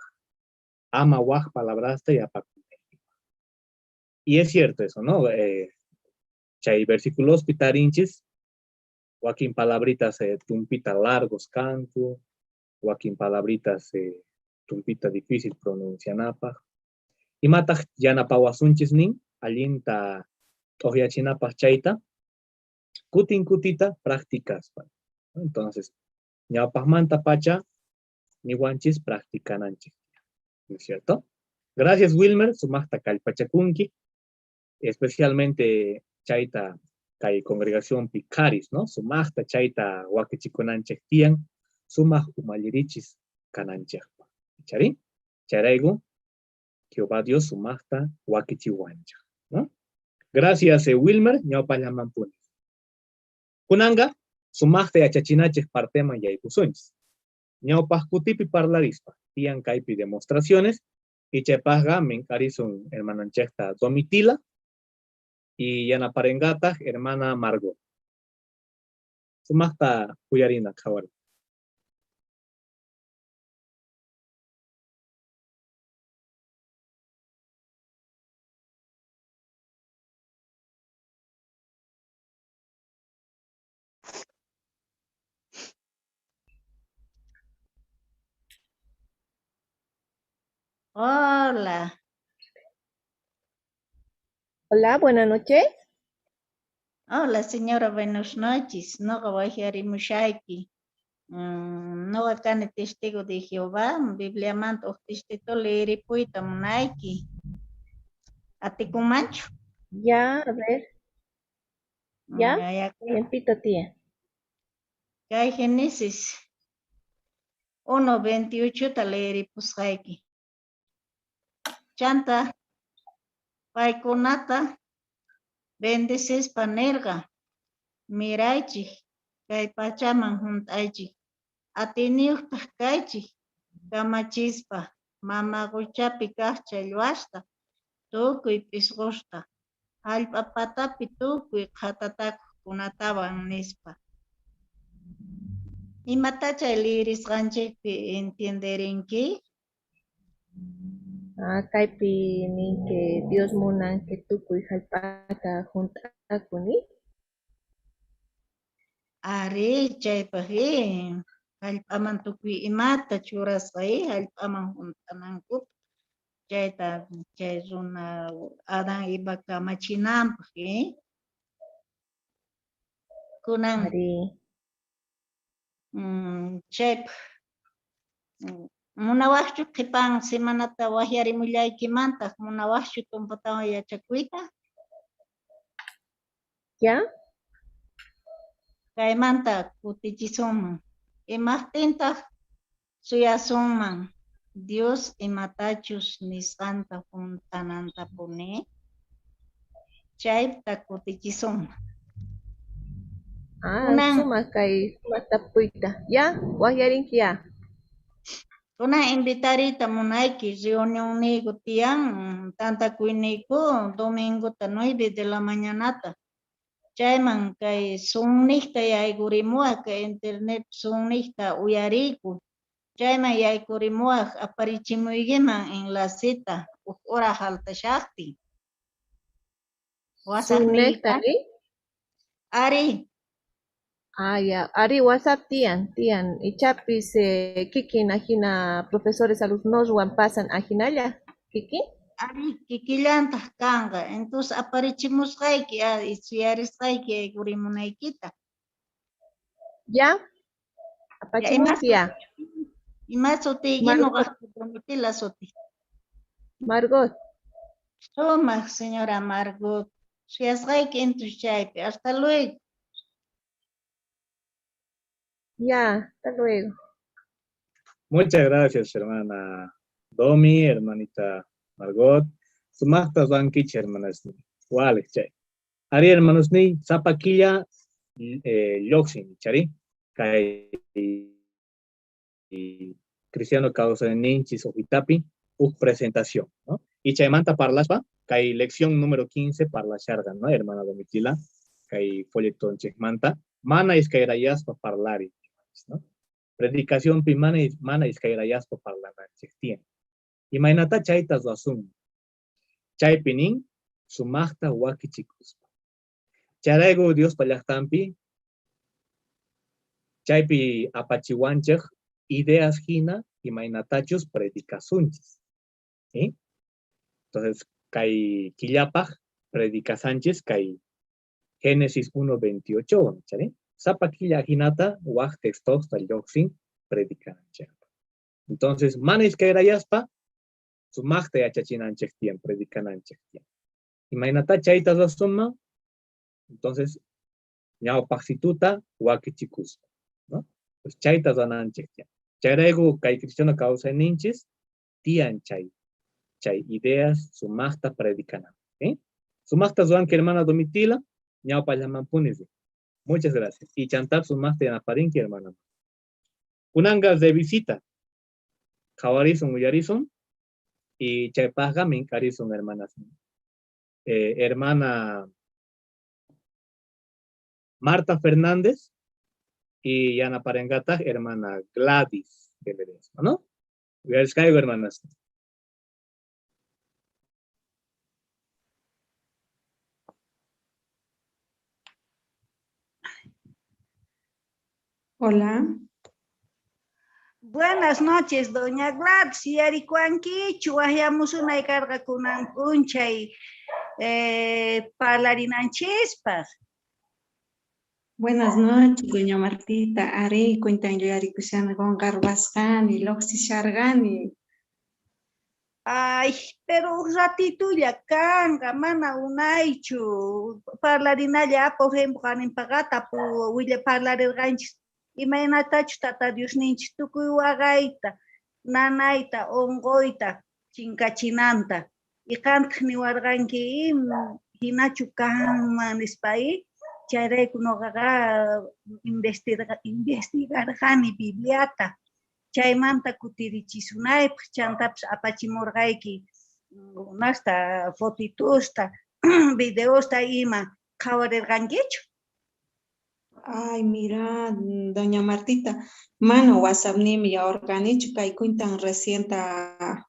Ama waj palabrasta yapakunaykipaj. Y es cierto eso, ¿no? Chay versículos tarinchis, wakin palabritas tumpita largos kanku, wakin palabritas tumpita difícil pronuncianapaj. Imataj yanapawasunchis nin, allinta t'ojyachinapaj chayta, kutin kutita practicaspa. Entonces, ñawpajmanta pacha, niwanchis practicananchis, ¿no es cierto? Gracias, Wilmer, sumaqta kallpachakunki, especialmente chayta kay congregación picaris, ¿no? Sumaqta chayta wakichikunanchej tiyan, sumaq umallirichis kananchejpa. Chari? Chayrayku, Jehová Dios sumaqta wakichiwanchej, ¿no? Gracias, Wilmer, ñawpallamanpuni. Kunanga, sumaqta yachachinachej parteman yaykusunchis. Ñawpaj kutipi parlarispa, tiyan kaypi demostraciones, y chaypajqa mink'arisun hermananchejta Domitila, y yanaparengataj hermana Margot. Sumaqta uyarina qhawari. Hola. Hola, buenas noches. Hola, señora, buenas noches. Noqa wajyarimushayki. Noqa kani testigo de Jehová, Bibliamanta uj testito leeripuyta munayki. Atikunmanchu? Ya, a ver. Ya, Ya, ya. tiempito, tía. Kay Génesis 1:28 leeripusqayki. Chanta paykunata bendecispa nerqa, miraychej, kay pachaman junt'aychej, atiyniyojtaj kaychej, kamachispa mama qochapi kaj challwasta, tukuy p'isqosta, jallp'a patapi tukuy qhatatakojkunatawan nispa. Imata chay lirisqanchejpi entienderinki? Ah, kaypi nin que Dios munan que tukuy jallp'ata junt'akun, ni? Arí, chaypaj i jallp'aman tukuy imata churasqa i jallp'aman junt'anankupaj. Chayta chay runa Adán Eva kamachinanpaj i. Kunan Arí. Chaypaj munawajchu qhipan semanata wajyarimullaykimantaj, munawajchu tumpatawan yachakuyta? Ya? Kaymanta kutichisunman. Imajtintaj suyasunman Dios imatachus nisqanta junt'anantapuni? Chayta kutichisunman. Ah, Kunan sumaq kay sumaq tapuyta. Ya, wajyarinki ya. Kunan invitariyta munayki reunionniyku tiyan tantakuyniyku domingota 9 de la mañanata. Chayman kay Zoomniqta yaykurimuwaj, kay internet Zoomniqta uyariyku. Chayman yaykurimuwaj, aparichimuykiman enlaceta uj hora faltashajtin. Zoomniqta, WhatsAppniykita. ri? Ari. Ah, ya. Ari, WhatsApp tiyan, tiyan. Ichapis kikin ajina profesores alumnoswan pasan ajinalla, kikin? Ari, kikillantaj kanqa. Entonces aparichimusqayki, suyarisqayki yaykurimunaykita. Ya. Ya, Apachimunki ya. Ima sutiyki? Margot. Noqajta Domitila suti. Margot. Sumaq, señora Margot. Suyasqayki entonces chaypi. Hasta luego. Ya, hasta luego. Muchas gracias, hermana Domi, hermanita Margot. Sumaqta ruwankichej, hermanas. Wale, chay. Ari, hermanos ni, sapa killa, lloqsin, chari. Kay Cristiano Kawsayninchis hojitapi, uj presentación, ¿no? Y chaymanta parlaspa, kay lección número 15 parlasharqa, ¿no? Hermana Domitila, kay folletonchejmanta, mana iskayrayaspa parlari, ¿no? Predicación pi mana iskayrayaspa parlananchej tiyan. Imaynata chayta ruwasun. Chaypi nin, sumaqta wakichikuspa. Chayrayku Diospa llaqtanpi, chaypi apachiwanchej ideas hina imaynatachus predicasunchis. ¿Sí? Entonces, kay killapaj predicasanchis kay Génesis 1:28, ¿sí? Sapa killa hinata waj textosta lloqsin predicananchej. Entonces, mana iskayrayaspa sumaqta yachachinanchej tiyan, predicananchej tiyan. Imaynata chayta ruwasunman? Entonces, ñawpaqsituta wakichikuspa, ¿no? Pues chayta ruwananchej tiyan. Chayrayku kay cristiano kawsayninchis tiyan chay ideas sumaqta predicanan, ¿sí? Sumaqta ruwanki, hermana Domitila, ñawpallamanpuni rin. Muchas gracias. Y chantap sumaqta yanaparinki, hermana. Kunanqa revisita. Qhawarisun, uyarisun. Y chaypaqqa mink'arisun, hermanas. Hermana Marta Fernández y yanaparenqataq hermana Gladys de Ledesma, ¿no? Uyarisqayku, hermanas. Hola. Buenas noches, doña Gladys. Yarikuankichu, wajyamusunay karqa kunan p'unchay parlarinanchispaq. Buenas noches, doña Martita. Ari, cuentan yuyarikushani qonqarwasqani, lluqsisharqani. Ay, pero un ratitulla kanqa, mana unaychu. Parlarinalla, por ejemplo, qaninpaqata willa parlarirqanchis. Imaynatachu Tata Diosninchis tukuy waqayta, nanayta, unquyta chinkachinanta. Y qantaq niwarqanki, hinachu kanman nispa, chayrayku noqaqa investigarqani Bibliata. Chaymanta kutirichisunaypaq, chantapis apachimurqayki unasta, fotitusta, videosta ima qhawarirqankichu? Ay, mira, doña Martita, mana WhatsApp nimi yawarqanichu, kay cuentan recienta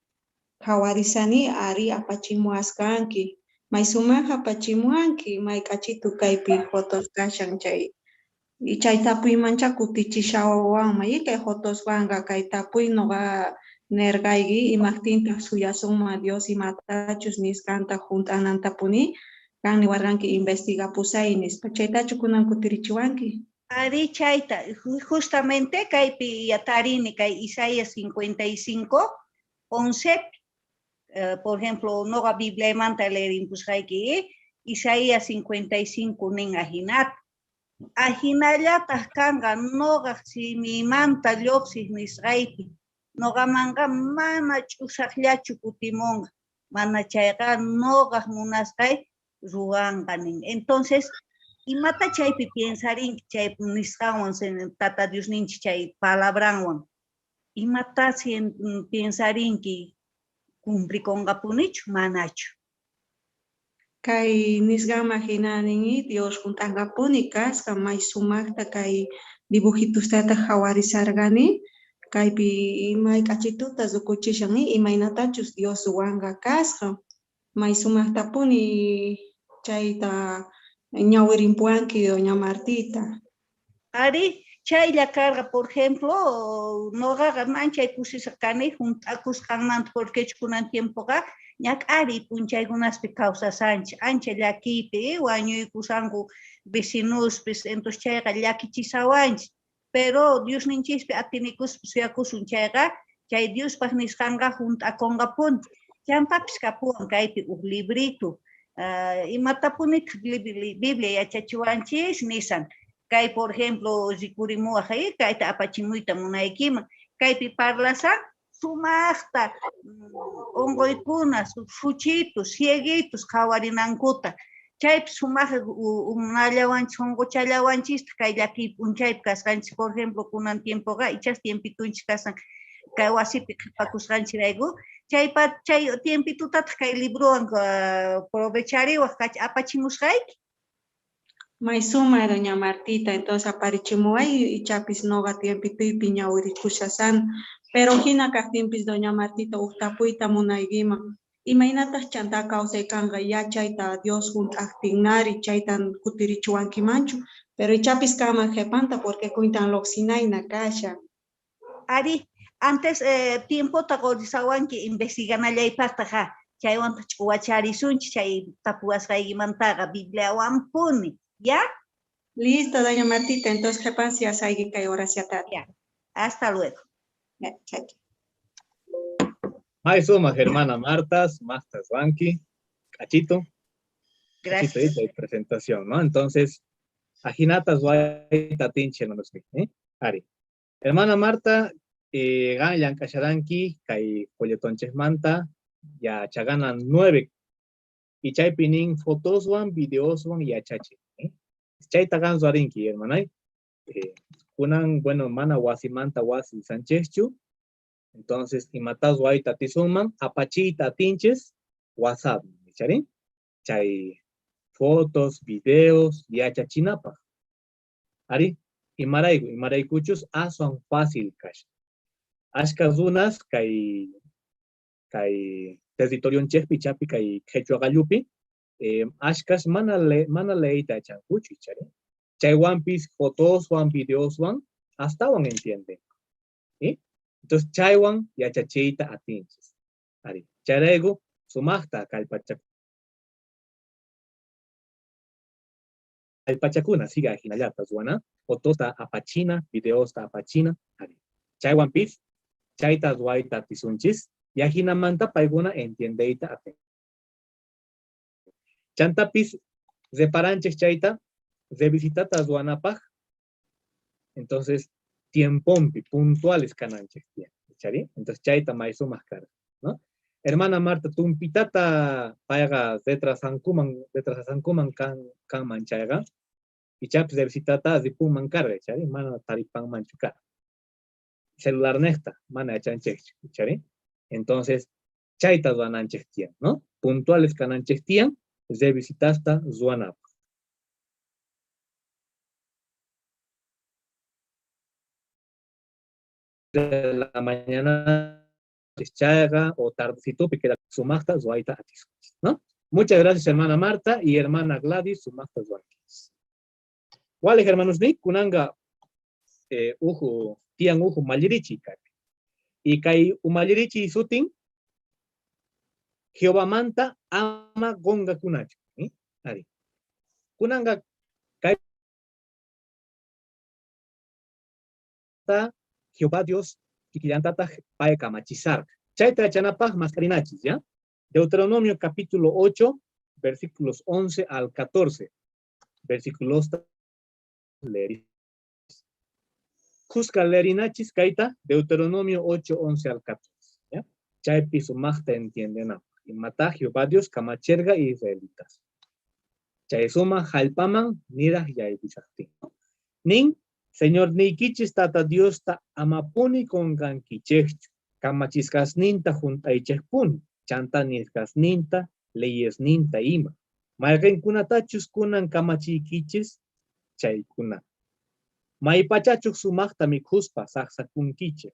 Qhawarishani ari apachimuwasqanki. May sumaq apachimuwanki, may k'achitu kaypi fotos kashan chay. Chay tapuymancha kutichishawanman kay fotoswanqa kay tapuy noqa nerqayki imajtintaq suyasunman Dios imatachus nisqanta junt'anantapuni qan niwarqanki investigapusay nispa chaytachu kunan kutirichiwanki. Ari chayta, justamente kaypi tarini kay Isaías 55, 11, por ejemplo, noqa Bibliamanta leerimpusqayki, Isaías 55 nin ajinata. Ajinallataj kanqa noqaj simiymanta lluqsiq nisqaypi, noqamanqa mana ch'usaqllachu kutimunqa, mana chayqa noqaj munasqay ruwanqa nin. Entonces, imata chaypi piensarinki chay nisqanwan Tata Diosninchik chay palabranwan? Imata piensarinki cumplikunqapunichu manachu? Kay nisqanman hina nin Dios junt'anqapuni kasqa may sumaqta kay dibujitustata qhawarisharqani kaypi may k'achituta rikuchishan imaynatachus Dios ruwanqa kasqa may sumaqtapuni chayta ñawirimpuwanki doña Martita. Ari, chaylla karqa, por ejemplo, noqaqa manchay kusisqa kani junt'akusqanmanta porque kunan tiempoqa ñak'ariy p'unchaykunaspi kawsasanchik, ancha llakiypi wañuykusanku vecinospis, entonces chayqa llakichisawanchik, pero Diosninchispi atinikuspa suyakusun chayqa, chay Diospaq nisqanqa junt'akunqapuni. Chantapis kapuwan kaypi uj librito, imatapunitaq Biblia yachachiwanchis nisan. Kay, por ejemplo, rikurimuwaj, kayta apachimuyta munaykiman, kaypi parlasan sumaqta unquykuna, suchitus, cieguitos qhawarinankuta. Chaypi sumaq unallawanchis, sunquchallawanchistaq kay llakiy p'unchaypi kasqanchis. Por ejemplo, kunan tiempoqa ichas tiempitunchis kasan kay wasipi qhipakusqanchirayku, chay tiempitutataq kay librowan aprovechariwaj apachimusqayki. May sumay doña Martita, entonces aparichimuway ichapis noqa tiempituypi ñawirikushasani, pero hina kaqtinpis doña Martita uj tapuyta munaykiman. Imaynataq chanta kawsay kanqa yachayta Dios junt'aqtinnari chaytan kutirichiwankimanchu, pero ichapis kanman qhipanta porque kuytan lluqsinayna kashan. Ari, antes tiempota qurisawanki investiganallaypaqtaq chaywantaq ch'uwacharisunchik chay tapuwasqaykimantaqa Bibliawanpuni, ¿ya? Listo, doña Martita, entonces qhipan siyasayki kay horaciatata. Ya, hasta luego. Ya, chao. May sumaq hermana Marta, sumaqta ruwanki, k'achito. Gracias. K'achito y presentación, ¿no? Entonces, ajinata ruwayta atinchik, hermanos, ¿eh? Ari. Hermana Marta, qan llank'asharanki kay folletonchikmanta ya chagana 9 y chaypi nin fotoswan, videoswan yachachiy, ¿eh? Chayta qan ruwarinki, hermanay. Kunan, bueno, mana wasimanta wasi Sanchezchu. Entonces, imata ruwayta atisunman, apachiyta atinchis, WhatsApp, ¿charin? Chay fotos, videos, yachachinapaj. Ari, imarayku, imaraykuchus aswan fácil kashan. Ashka runas kay territorionchejpi chapi kay qhechua qallupi, ashkas mana leeyta yachankuchu, chari. Chaywanpis fotoswan, videoswan, astawan entienden. ¿Sí? Entonces, chaywan yachachiyta atinchis. Ari, chayrayku sumaqta kallpachakuna, siga ajinallata ruwana, fotosta apachina, videosta apachina, ari. Chaywanpis chayta ruwayta atisunchis, y ajinamanta paykuna entiendeyta atin. Chantapis reparanchis chayta revisitata ruwanapaj, entonces tiempompi, puntuales kananchis tiyan, ¿chari? Entonces chayta may sumaq kara, ¿no? Hermana Marta, tumpitata payqa retrasankuman kanman chayqa, ichapis revisitata ripunman karqa, ¿chari? Mana taripanmanchu karqa. Celular nejta, mana yachanchikchu, ¿chari? Entonces, chayta ruwananchik tiyan, ¿no? Puntuales kananchik tiyan, revisitasta ruwanapaj. De la mañana Chayqa o tardecitopi queda sumaqta ruwayta atisunchis, ¿no? Muchas gracias, hermana Marta y hermana Gladys, sumaqta ruwankichis. Walej hermanos ni kunanga uju tiyan uju mallirichi kaypi. Y kay umallirichi sutin Jehovamanta ama qonqakunachu. Ari. Kunanga kay Jehová Dios kikillantataj pay kamachisarqa. Chayta yachanapaj mask'arinachis, ¿ya? Deuteronomio capítulo 8, versículos 11 al 14. Versículos leer. Khuska leerinachis kayta Deuteronomio 8, 11 al 14. ¿Ya? Chaypi sumajta entiendenapaj. Imata Jehová Dios kamacherqa israelitas. Chay sumaj jallp'aman niraj yaykushajtin. Nin, Señorniykichis Tata Diosta amapuni qonqankichejchu, kamachisqasninta junt'aychejpuni, chantá nisqasninta, leyesninta ima. Mayqenkunatachus kunan kamachiykichis, chaykuna. Maypachachus sumajta mikhuspa sajsakunkichej,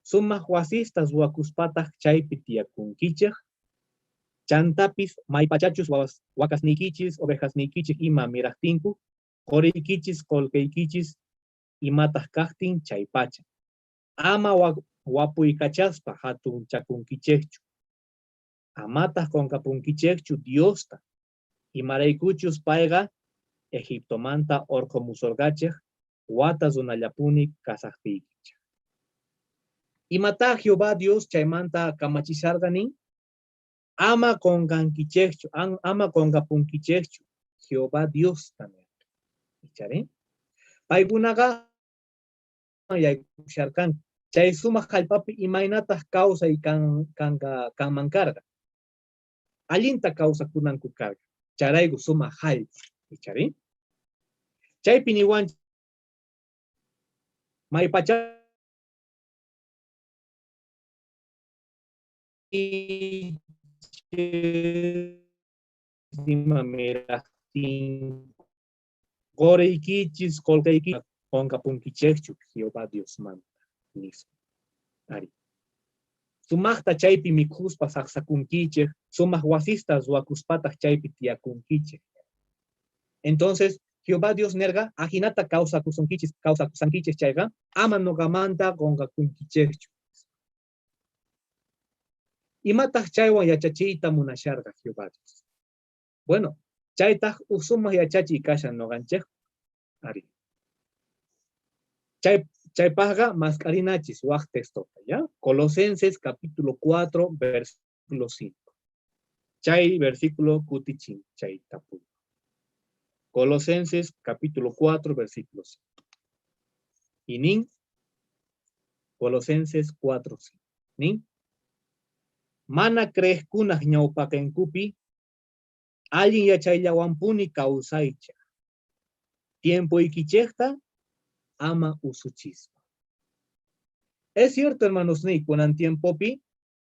sumaj wasista ruwakuspataj chaypi tiyakunkichej, chantapis maypachachus wakasniykichis, ovejasniykichis ima mirajtinku, qoriykichis, qolqeykichis imataj kajtin chaypacha. Ama wapuykachaspa jatunchakunkichejchu. Amataj qonqapunkichejchu Diosta, imaraykuchus payqa Egiptomanta orqhomusorqachej wata runallapuni kasajtiykichej. Imatá Jehová Dios chaymanta kamachisharqa nin? Ama qonqankichejchu, ama qonqapunkichejchu Jehová Diosta nerqa. Icharí? Paykunaqa yaykusharqanku. Chay sumaj jallp'api imaynataj kawsay kanman karqa? Allinta kawsakunanku karqa. Chayrayku sumaj jallp'a. Icharí? Chaypi niwanchej maypacha ima mirajtin qoriykichis, qolqeykichis qonqapunkichejchu Jehová Diosmanta, nispa. Ari. Sumajta chaypi mikhuspa sajsakunkichej, sumaj wasista ruwakuspataj chaypi tiyakunkichej. Entonces, Jehová Dios nerqa, ajinata kawsakusunkichis, kawsakusankichej chayqa, ama noqamanta qonqakunkichejchu. Imataj chaywan yachachiyta munasharqa Jehová Dios? Bueno, chaytaj uj sumaj yachachiy kashan noqanchej. Ari. Chaypajqa mask'arinachis waj textota, ¿ya? Colosenses capítulo 4, versículo 5. Chay versículo kutichin chay tapuy. Colosenses capítulo 4, versículo 5. Y nin, Colosenses 4, 5. Nin, mana creejkunaj ñawpaqenkupi allin yachayllawanpuni kawsaychej. Tiempoykichejta ama usuchispa. Es cierto, hermanos, ni kunan tiempopi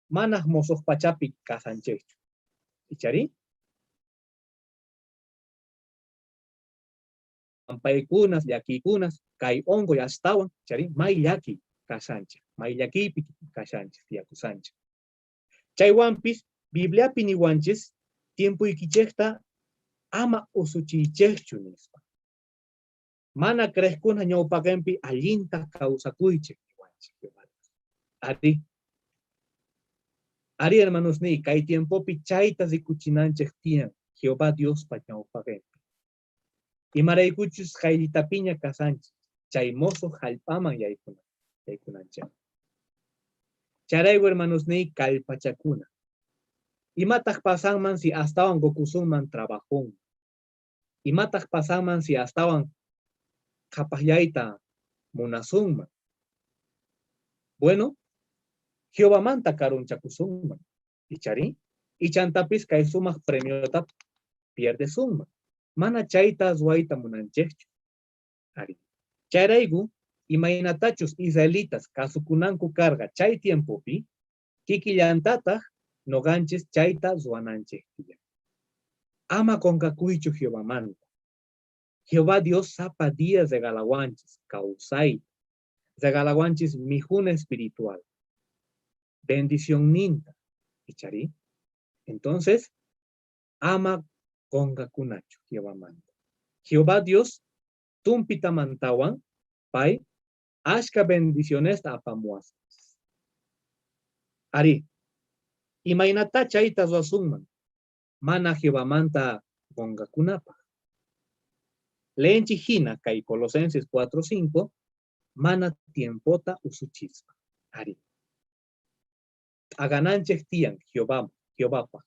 manaj mosoj pachapi kasanchejchu. Icharí? Paykunas, llakiykunas, kay onqoy astawan, icharí? May llakiy kashanchej, may llakiypi kashanchej, tiyakusanchej. Chaywanpis Bibliapi niwanchis tiempoykichejta ama usuchiychejchu nispa. Mana creejkuna ñawpaqenpi allinta kawsakuychej niwanchej Jehová Dios. Ari. Ari, hermanos, ni kay tiempopi chayta rikuchinanchej tiyan Jehová Diospa ñawpaqenpi. Imaraykuchus qayllitapiña kasanchej chay mosoj jallp'aman yaykunanchej. Chayrayku, hermanos, ni kallpachakuna. Imataj pasanman si astawan qokusunman trabajonman? Imataj pasanman si astawan qhapajyayta munasunman? Bueno, Jehovamanta karunchakusunman, icharí? Ichantapis kay sumaj premiota pierdesunman. Mana chayta ruwayta munanchejchu. Ari. Chayrayku, imaynatachus israelitas kasukunanku karqa chay tiempopi, kikillantataj noqanchis chayta ruwananchej tiyan. Ama qonqakuychu Jehovamanta. Jehová Dios sapa día regalawanchis kawsayta, regalawanchis mikhuna espiritual. Bendicionninta. Icharí? Entonces, ama qonqakunachu Jehovamanta. Jehová Dios tumpitamantawan pay ashka bendicionesta apamuwasunchis. Ari, imaynatá chayta ruwasunman mana Jehovamanta qonqakunapaj. Leenchik hina kay Colosenses 4:5 mana tiempota usuchispa. Ari. T'agananchej tiyan Jehová, Jehovapaj.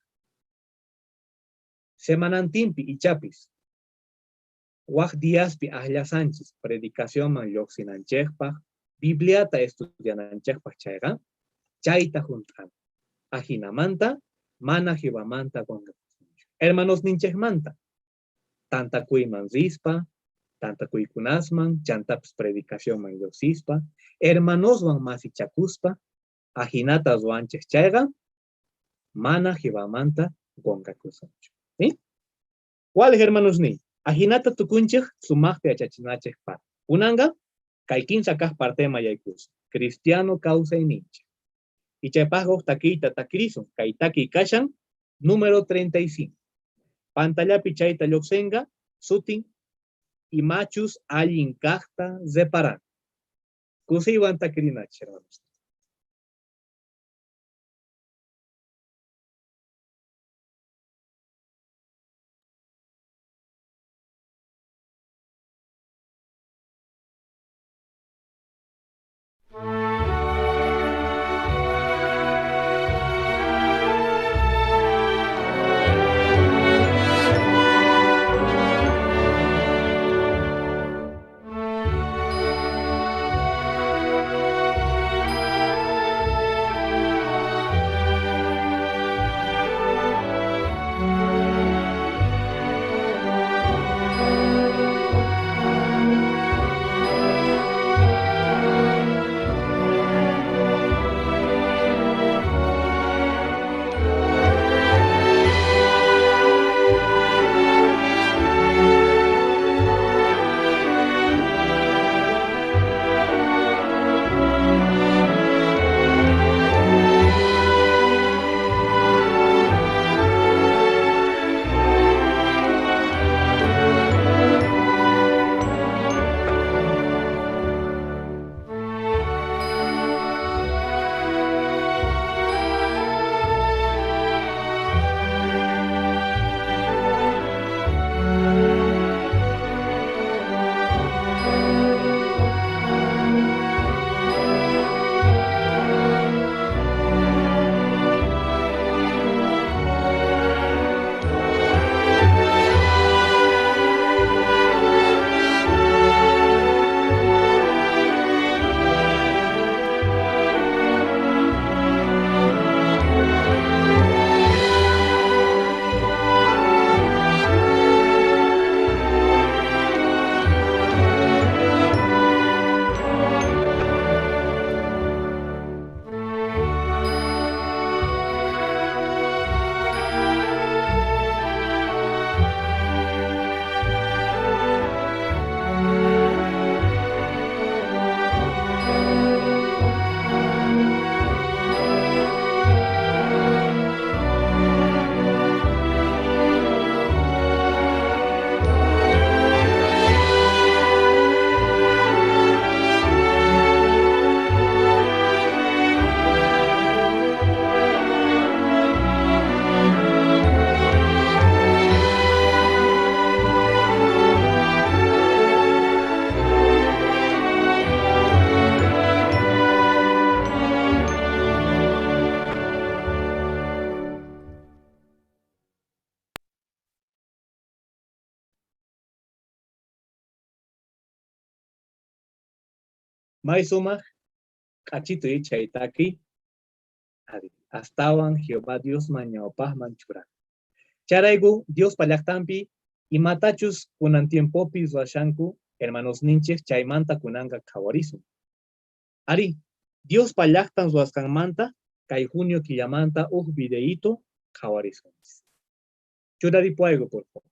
Semanantinpi ichapis waj diaspi ajllasanchis predicacionman lluqsinanchejpaj, Bibliata estudiananchejpaj chayqa, chayta junt'ana. Ajinamanta mana Jehovamanta qonqakusunchu. Hermanosninchejmanta tantakuyman rispa, tantakuykunasman, chantapis predicacionman lluqsispa, hermanoswan masichakuspa, ajinata ruwanchej chayqa, mana Jehovamanta qonqakusunchu. ¿Sí? ¿Cuáles hermanos ni? Ajinata tukunchej sumaqta yachachinachej parte. Kunanqa kay kinsa kaj partema yaykusun. Cristiano kawsayninchej. Y chaypaj uj takiyta takirisun. Kay takiy kashan número 35. Pantallapi chayta lluqsinqa sutin imachus allin kajta reparan. Kusiywan takirinachej, hermanos. May sumaq k'achitu chay taki astawan Jehová Diosman ñawpajman churan. Chayrayku Diospa llajtanpi imatachus kunan tiempopi ruwashanku hermanosninchej chaymanta kunanqa qhawarisun. Ari, Diospa llajtan ruwasqanmanta kay junio killamanta uj videíto qhawarisunchis. Churaripuayku, por favor.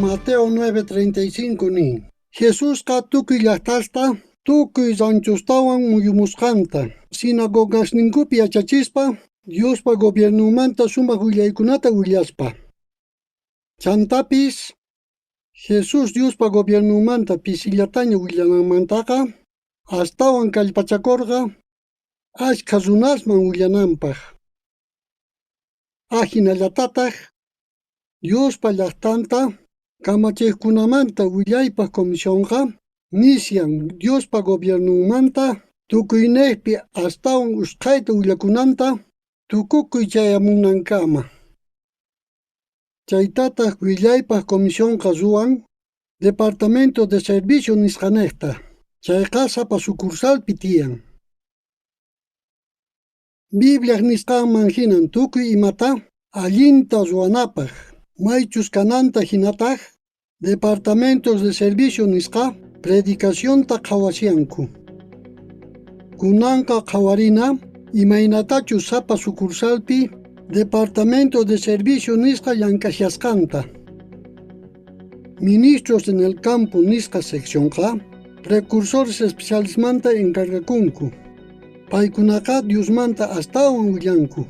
Mateo 9:35 nin. Jesusqa tukuy llajtasta, tukuy ranchostawan muyumusqanta, sinagogasninkupi yachachispa, Diospa gobiernonmanta sumaj willaykunata willaspa. Chantapis, Jesús Diospa gobiernonmanta pisillataña willananmantaqa, astawan kallpachakorqa ashkha runasman willananpaj. Ajinallatataj, Diospa llajtanta kamachejkunamanta willaypaj comisionqa nishan Diospa gobiernonmanta tukuynejpi astawan usqhayta willakunanta tukukuy chayamunankama. Chaytataj willaypaj comisionqa ruwan Departamento de Servicio nisqanejta, chayqa sapa sucursalpi tiyan. Bibliaj nisqanman jinan tukuy imata allinta ruwanapaj, maychus kananta jinataj Departamentos de Servicio nisqa predicacionta qhawashanku. Kunanqa qhawarina imaynatachus sapa sucursalpi Departamento de Servicio nisqa llank'ashasqanta. Ministros en el campo nisqa seccionqa precursores especialesmanta encargakunku. Paykunaqa Diosmanta astawan willanku.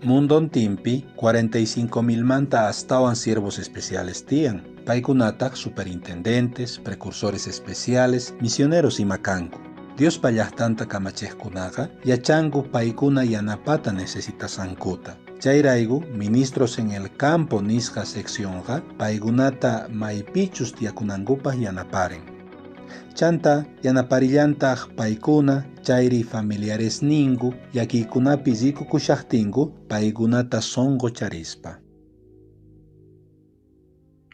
Mundontinpi 45 manta astawan siervos especiales tiyan. Paykunataj superintendentes, precursores especiales, misioneros ima kanku. Diospa llajtanta kamachejkunaqa yachanku paykuna yanapata necesitasqankuta. Chayrayku ministros en el campo nisqa seccionqa paykunata maypichus tiyakunankupaj yanaparen. Chanta yanaparillantaj paykuna chayri familiaresninku llakiykunapi rikukushajtinku paykunata sonqocharispa.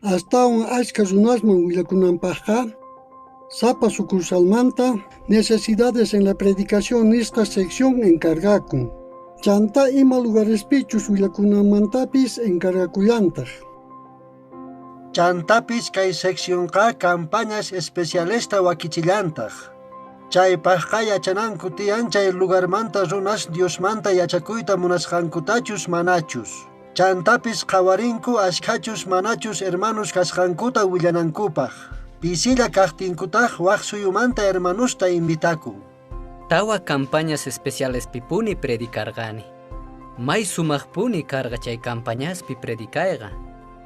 Astawan ashkha runasman willakunanpajqa sapa sucursalmanta necesidades en la predicación nisqa sección encargakun. Chanta ima lugarespichus willakunanmantapis encargakullantaj. Chantapis kay seccionqa campañas especialesta wakichillantaj. Chaypajqa yachananku tiyan chay lugarmanta runas Diosmanta yachakuyta munasqankutachus manachus. Chantapis qhawarinku ashkhachus manachus hermanos kasqankuta willanankupaj. Pisilla kajtinkutaj waj suyumanta hermanusta invitakun. Tawa campañas especialespipuni predicarqani. May sumajpuni karqa chay campañaspi predicayqa.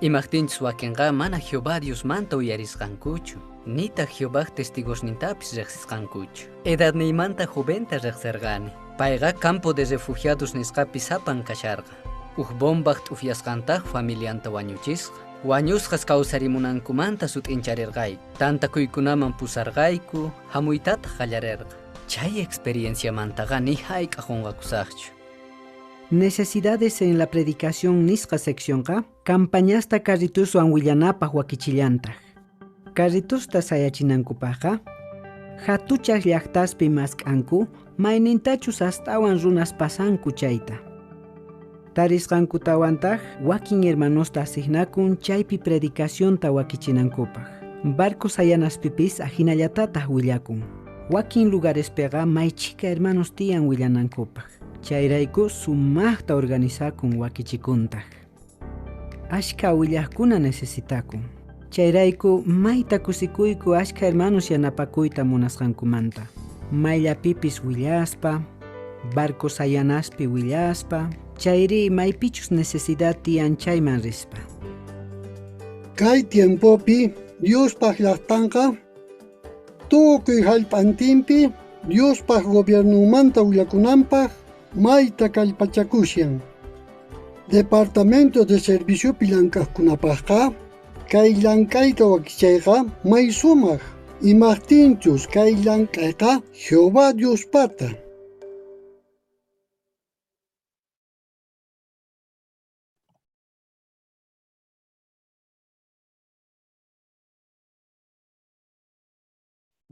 Imajtinchus wakinqa mana Jehová Diosmanta uyarisqankuchu, nitaq Jehovaj testigosnintapis riqsisqankuchu. Edadniymanta joventa riqsirqani. Payqa campo de refugiados nisqapi sapan kasharqa. Uj bombaj t'ufyasqantaj familianta wañuchisqa. Wañusqas kawsarimunankumanta sut'incharirqayku. Tantakuykunaman pusarqayku, hamuytataq qallarerqa. Chay experienciamantaqa ni hayk'aq qunqakusaqchu. Necesidades en la predicación nisqa seccionqa campañasta carrituswan willanapaj wakichillantaj. Carritusta sayachinankupajqa jatuchaj llajtaspi mask'anku maynintachus astawan runas pasanku chayta. Tarisqankutawantaj wakin hermanosta asignakun chaypi predicacionta wakichinankupaj. Barco sayanaspipis ajinallatataj willakun. Wakin lugarespiqa may chhika hermanos tiyan willanankupaj. Chayrayku sumajta organizakun wakichikuntaj. Ashkha willajkuna necesitakun. Chayrayku mayta kusikuyku ashkha hermanos yanapakuyta munasqankumanta. Mayllapipis willaspa, barco sayanaspi willaspa, chayri maypichus necesidad tiyan chayman rispa. Kay tiempopi Diospaj llajtanqa tukuy jallp'antinpi Diospaj gobiernonmanta willakunanpaj mayta kallpachakushan. Departamento de Serviciopi llank'ajkunapajqa kay llank'ayta wakichayqa may sumaj, imajtinchus kay llank'ayqa Jehová Diospata.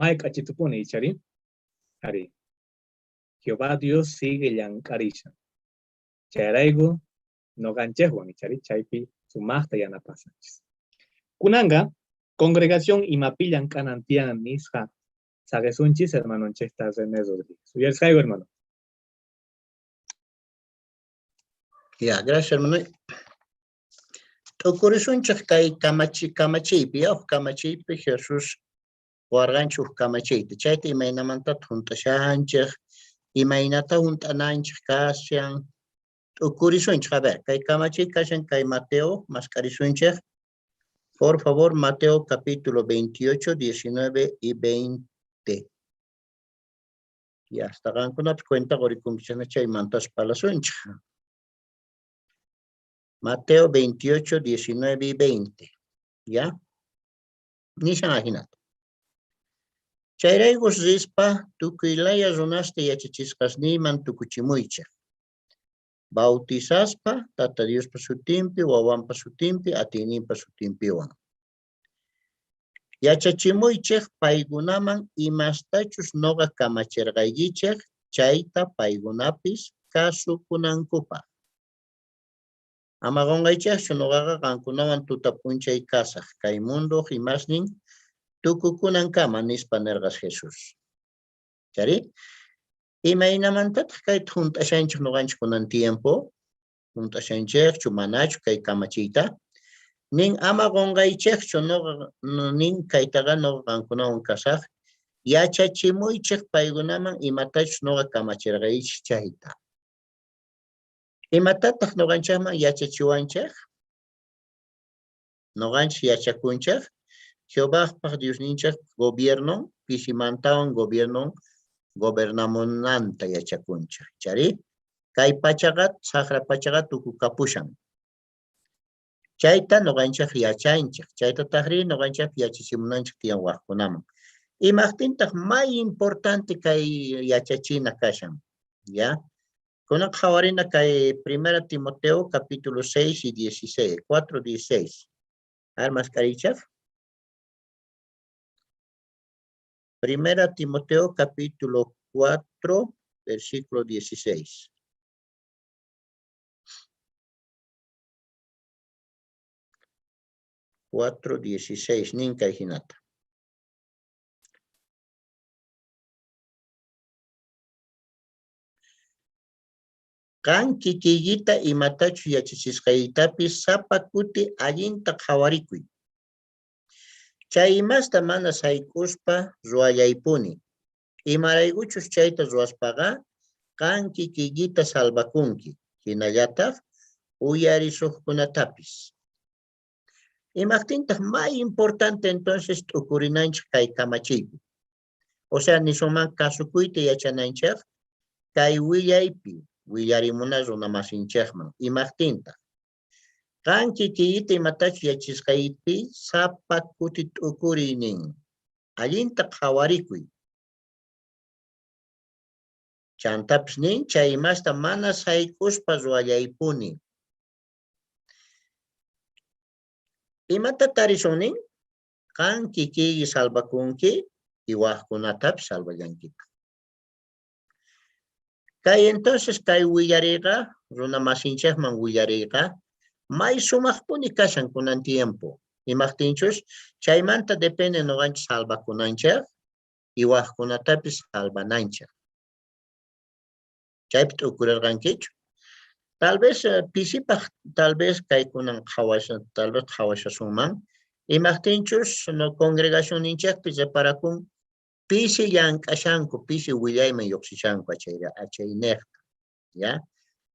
May k'achitupuni ichari? Ari. Jehová Dios sigue llank'arishan. Chayrayku noqanchejwan ichari chaypi sumajta yanapasanchis. Kunanqa congregación imapi llank'anan tiyan nisqa Saqesunchis hermanonchejta René Rodríguez. Uyarisqayku, hermano. Ya, gracias, hermano. T'ukurisunchej kay kamachi kamachiypi, ya, uj kamachiypi Jesús qowarqanchej uj kamachiyta. Chayta imaynamantataq junt'ashanchej, imaynata junt'ananchej kashan. T'ukurisunchej, a ver, kay kamachiy kashan kay Mateo, mask'arisunchej. Por favor, Mateo capítulo 28, 19 y 20. Ya, hasta qankunapis cuenta qorikunkichejna chaymantas parlasunchej. Mateo 28, 19 y 20. ¿Ya? Nishan ajinata. Chayraykus rispa tukuy laya runasta yachachisqasniyman tukuchimuychej. Bautizaspa Tata Diospa sutinpi, Wawanpa sutinpi, atiyninpa sutinpiwan. Yachachimuychej paykunaman imastachus noqa kamacherqaykichej, chayta paykunapis kasukunankupaj. Ama qonqaychejchu noqaqa qankunawan tuta p'unchay kasaj, kay mundoj imasnin tukukunankama, nispa nerqas Jesús. Chari, imaynamantataq kayta junt'ashanchej noqanchej kunan tiempo? Junt'ashanchejchu manachu kay kamachiyta? Nin ama qonqaychejchu noqa nin kaytaqa noqa qankunawan kasaj, yachachimuychej paykunaman imatachus noqa kamacherqaychej chayta. Imatataq noqanchejman yachachiwanchej? Noqanchej yachakunchej Jehovajpaj Diosninchej gobiernon pisimantawan gobiernon gobernamunanta yachakunchej. Chari, kay pachaqa sajra pachaqa tukukapushan. Chayta noqanchej yachanchej, chaytatajrí noqanchej yachachimunanchej tiyan wajkunaman. Imajtintaj may importante kay yachachina kashan, ya? Kunan qhawarina kay Primera Timoteo capítulo 6 y 16, 4, 16. A ver, mask'arichej. Primera Timoteo capítulo 4, versículo 16. Cuatro, 16, nin kay jinata. Qan kikiykita imatachus yachachisqaykitapis sapa kuti allinta qhawarikuy. Chay imasta mana sayk'uspa ruwallaypuni, imaraykuchus chayta ruwaspaqa qan kikiykita salvakunki, jinallataj uyarisojkunatapis. Imajtintaj may importante entonces t'ukurinanchej kay kamachiypi? O sea, nisunman kasukuyta yachananchej kay willaypi willarimuna runa masinchejman. Imajtintaj? Qan kikiykita imatachus yachachisqaykipi sapa kuti t'ukuriy nin. Allinta qhawarikuy. Chantapis nin chay imasta mana sayk'uspa ruwallaypuni. Imata tarisun nin? Qan kikiyki salvakunki y wajkunatapis salvallankitaj. Kay entonces kay willariyqa, runa masinchejman willariyqa, may sumajpuni kashan kunan tiempo. Imajtinchus chaymanta depende noqanchej salvakunanchej y wajkunatapis salvananchej. Chaypi t'ukurerqankichu? Tal vez pisipaj, tal vez kaykunan qhawasha, tal vez qhawashasunman. Imajtinchus no congregacionninchejpi reparakun pisi llank'ashanku, pisi willayman lluqsishanku achaynejta, ya?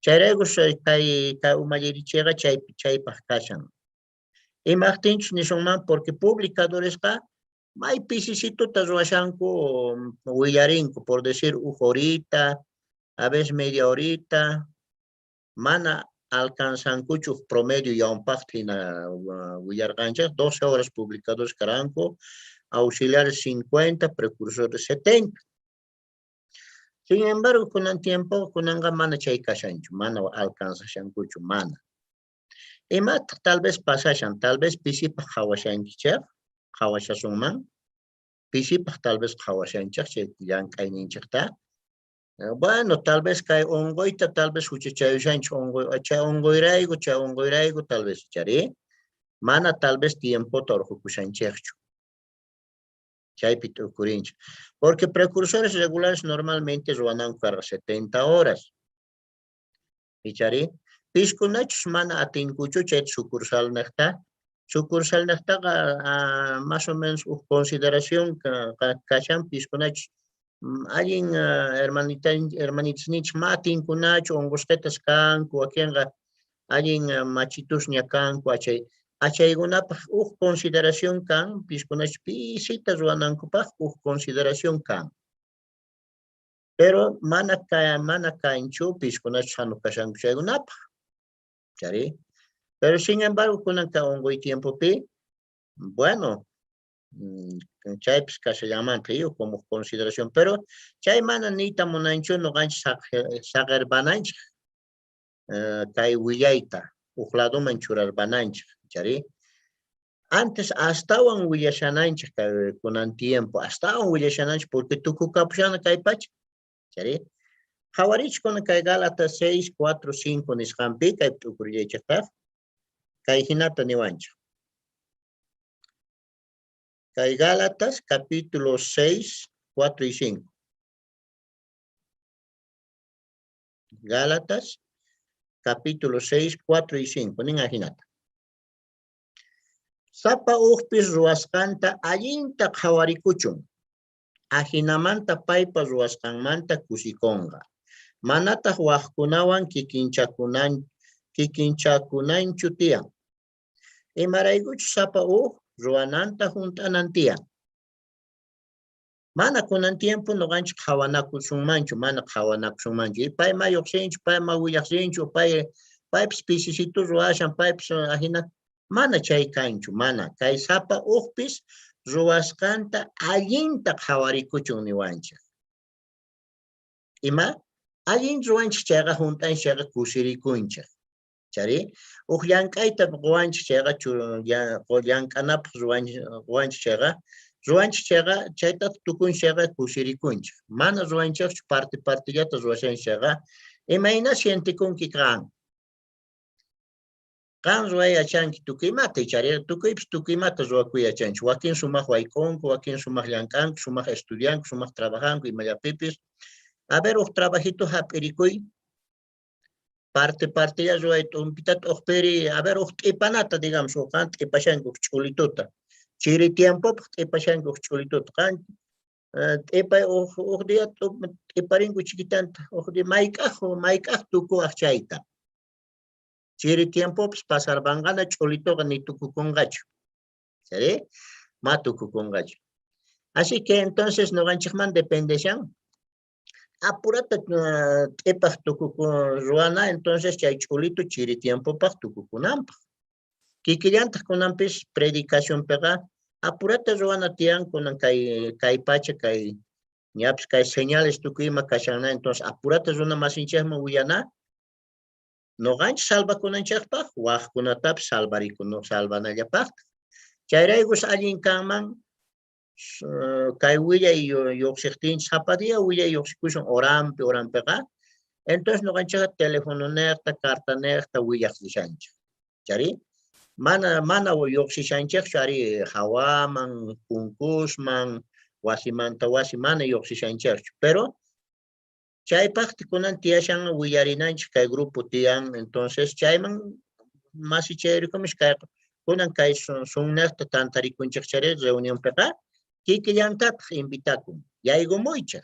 Chayrayku kay kay umallirichiyqa chaypi chaypaj kashan. Imajtinchus nisunman porque publicadoresqa may pisisituta ruwashanku willarinku, por decir uj horita, a veces media horita, mana alcanzankuchu uj promedio yawnpajta jina willarqanchej, 12 horas publicadores karanku, auxiliares 50, precursores 70. Sin embargo, kunan tiempo, kunanqa mana chay kashanchu, mana alcanzashankuchu, mana. Imataq tal vez pasashan, tal vez pisipaj qhawashankichej, qhawashasunman, pisipaj tal vez qhawashanchej chay llank'ayninchejta. Bueno, tal vez kay unquyta tal vez huchachayushanchej unquy, chay unquyrayku, chay unquyrayku tal vez ichari, mana tal vez tiempota urqhukushanchejchu. Chaypi t'ukurinchej. Porque precursores regulares normalmente ruwananku karqa 70 horas. Ichari? Piskunachus mana atinkuchu chayta sucursalnejta, sucursalnejtaqa más o menos uj consideración kashan piskunachus allin hermanita hermanitasninchej ma atinkunachu onqosqetas kanku, wakenqa allin machitusña kanku, achay achaykunapaj uj consideración kan, piskunachus pisita ruwanankupaj uj consideración kan. Pero mana mana kanchu piskunachus janu kashanku chaykunapaj. Chari? Pero sin embargo kunan kay onqoy tiempopi, bueno, chaypis kashallanmanta como consideración, pero chay mana niyta munanchu noqanchis saqerpananchej kay willayta uj ladoman churarpananchej, chari? Antes astawan willashananchej kay kunan tiempo, astawan willashananchej porque tukukapushana kay pacha, chari? Qhawarichej kunan kay Gálatas 6, 4, 5 nisqanpi kay t'ukurillaychejtaj, kay jinata niwanchej. Kay Gálatas capítulo 6, 4 y 5. Gálatas capítulo 6, 4 y 5. Nin ajinata. Sapa ujpis ruwasqanta allinta qhawarikuchun. Ajinamanta paypa ruwasqanmanta kusikonqa. Manataj wajkunawan kikinchakunanchu tiyan. Imaraykuchus sapa uj ruwananta junt'anan tiyan. Mana kunan tiempo noqanchis qhawanakusunmanchu, mana qhawanakusunmanchu. Y pay ma lluqsinchu, pay ma willaqsinchu, pay paypis pisisitu ruwashan, paypis ajina, mana chay kanchu, mana. Kay sapa ujpis ruwasqanta allinta qhawarikuchun niwanchik. Ima? Allin ruwanchik chayqa junt'anchik chayqa kusirikunchik. Chari? Uj llank'ayta quwanchik chayqa llank'anapaq ruwanchik chayqa, ruwanchik chayqa chayta tukunchik chayqa kusirikunchik. Mana ruwanchikchu parte partellata ruwashanchik chayqa, imayna sientekunki qan? Qan ruway yachanki tukuy imata, ichari tukuypis tukuy imata ruwakuy yachanchik. Wakin sumaq wayk'unku, wakin sumaq llank'anku, sumaq estudianku, sumaq trabajanku, imallapipis. A ver, uj trabajito jap'irikuy. Parte partella ruway t'umpita t'uqpiri, a ver, uj t'ipanata, digamos, uj qan t'ipashanki uj ch'ulituta. Chiri tiempopaq t'ipashanki uj ch'ulituta. Qan t'ipay uj uj día t'iparinku chiquitanta, uj día mayk'aj mayk'aj tukuwaj chayta. Chiri tiempopis pasarpanqana ch'ulituqa ni tukukunqachu. ¿Sí? Ma tukukunqachu. Así que entonces noqanchikman dependeshan. Apurata t'ipaj tukukun ruwana, entonces chay ch'ulitu chiri tiempopaj tukukunanpaj. Kikillantaq kunanpis predicacionpiqa apurata ruwana tiyan kunan kay kay pacha kay ñapis kay señales tukuy ima kashanna, entonces apurata runa masinchikman willana noqanchik salvakunanchikpaj wajkunatapis salvarikunu salvanallapajtaj. Chayraykus allin kanman kay willay lluqsiqtinchik sapa día willay lluqsikushun horampi horampiqa, entonces noqanchikqa telefononejta cartanejta willaq rishanchik. Chari? Mana mana lluqsishanchikchu ari hawaman, punkusman, wasimanta wasi mana lluqsishanchikchu, pero chaypaqti kunan tiyashan willarinanchik kay grupo tiyan, entonces chayman masichayrikumish kay kunan kay sunnejta tantarikunchik chari reunionpiqa kikillantataq invitakun yaykumuychik.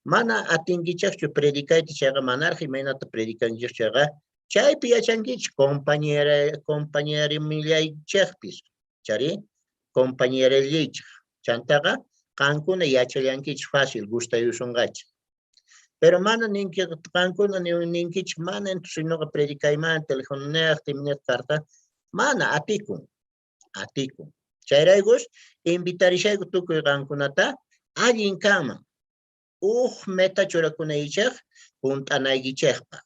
Mana atinkichikchu predicayta chayqa manaraj imaynata predicankichik chayqa chaypi yachankichik compañera compañerimillaychikpis chari compañerellaychik chantaqa qankuna yachallankichik fácil gustayusunqachik. Pero mana ninki qankuna ninkichik mana entonces noqa predicayman telefononejta imanejta carta mana atikun atikun. Chayraykus invitarishayku tukuy qankunata allin kanman uj meta churakunaykichej junt'anaykichejpaj.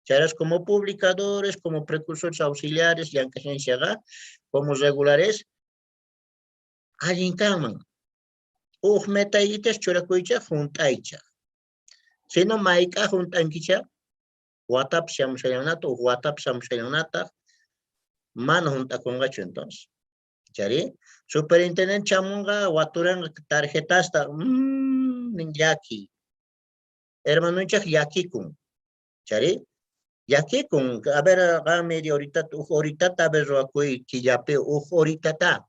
Chayraykus como publicadores, como precursores auxiliares, llank'ashanchikqa, como regulares, allin kanman. Uj metaykichej churakuychej junt'aychej. Sino mayk'aj junt'ankichej, watapis shamushallanataq, uj watapis shamushallanataq, mana junt'akunqachu entonces. Chari, superintendente chamunqa waturanqa tarjetasta, nin llaki. Hermanonchej llakikun. Chari, llakikun. A ver, qan media horitata, uj horitata a ver ruwakuy killapi, uj horitata.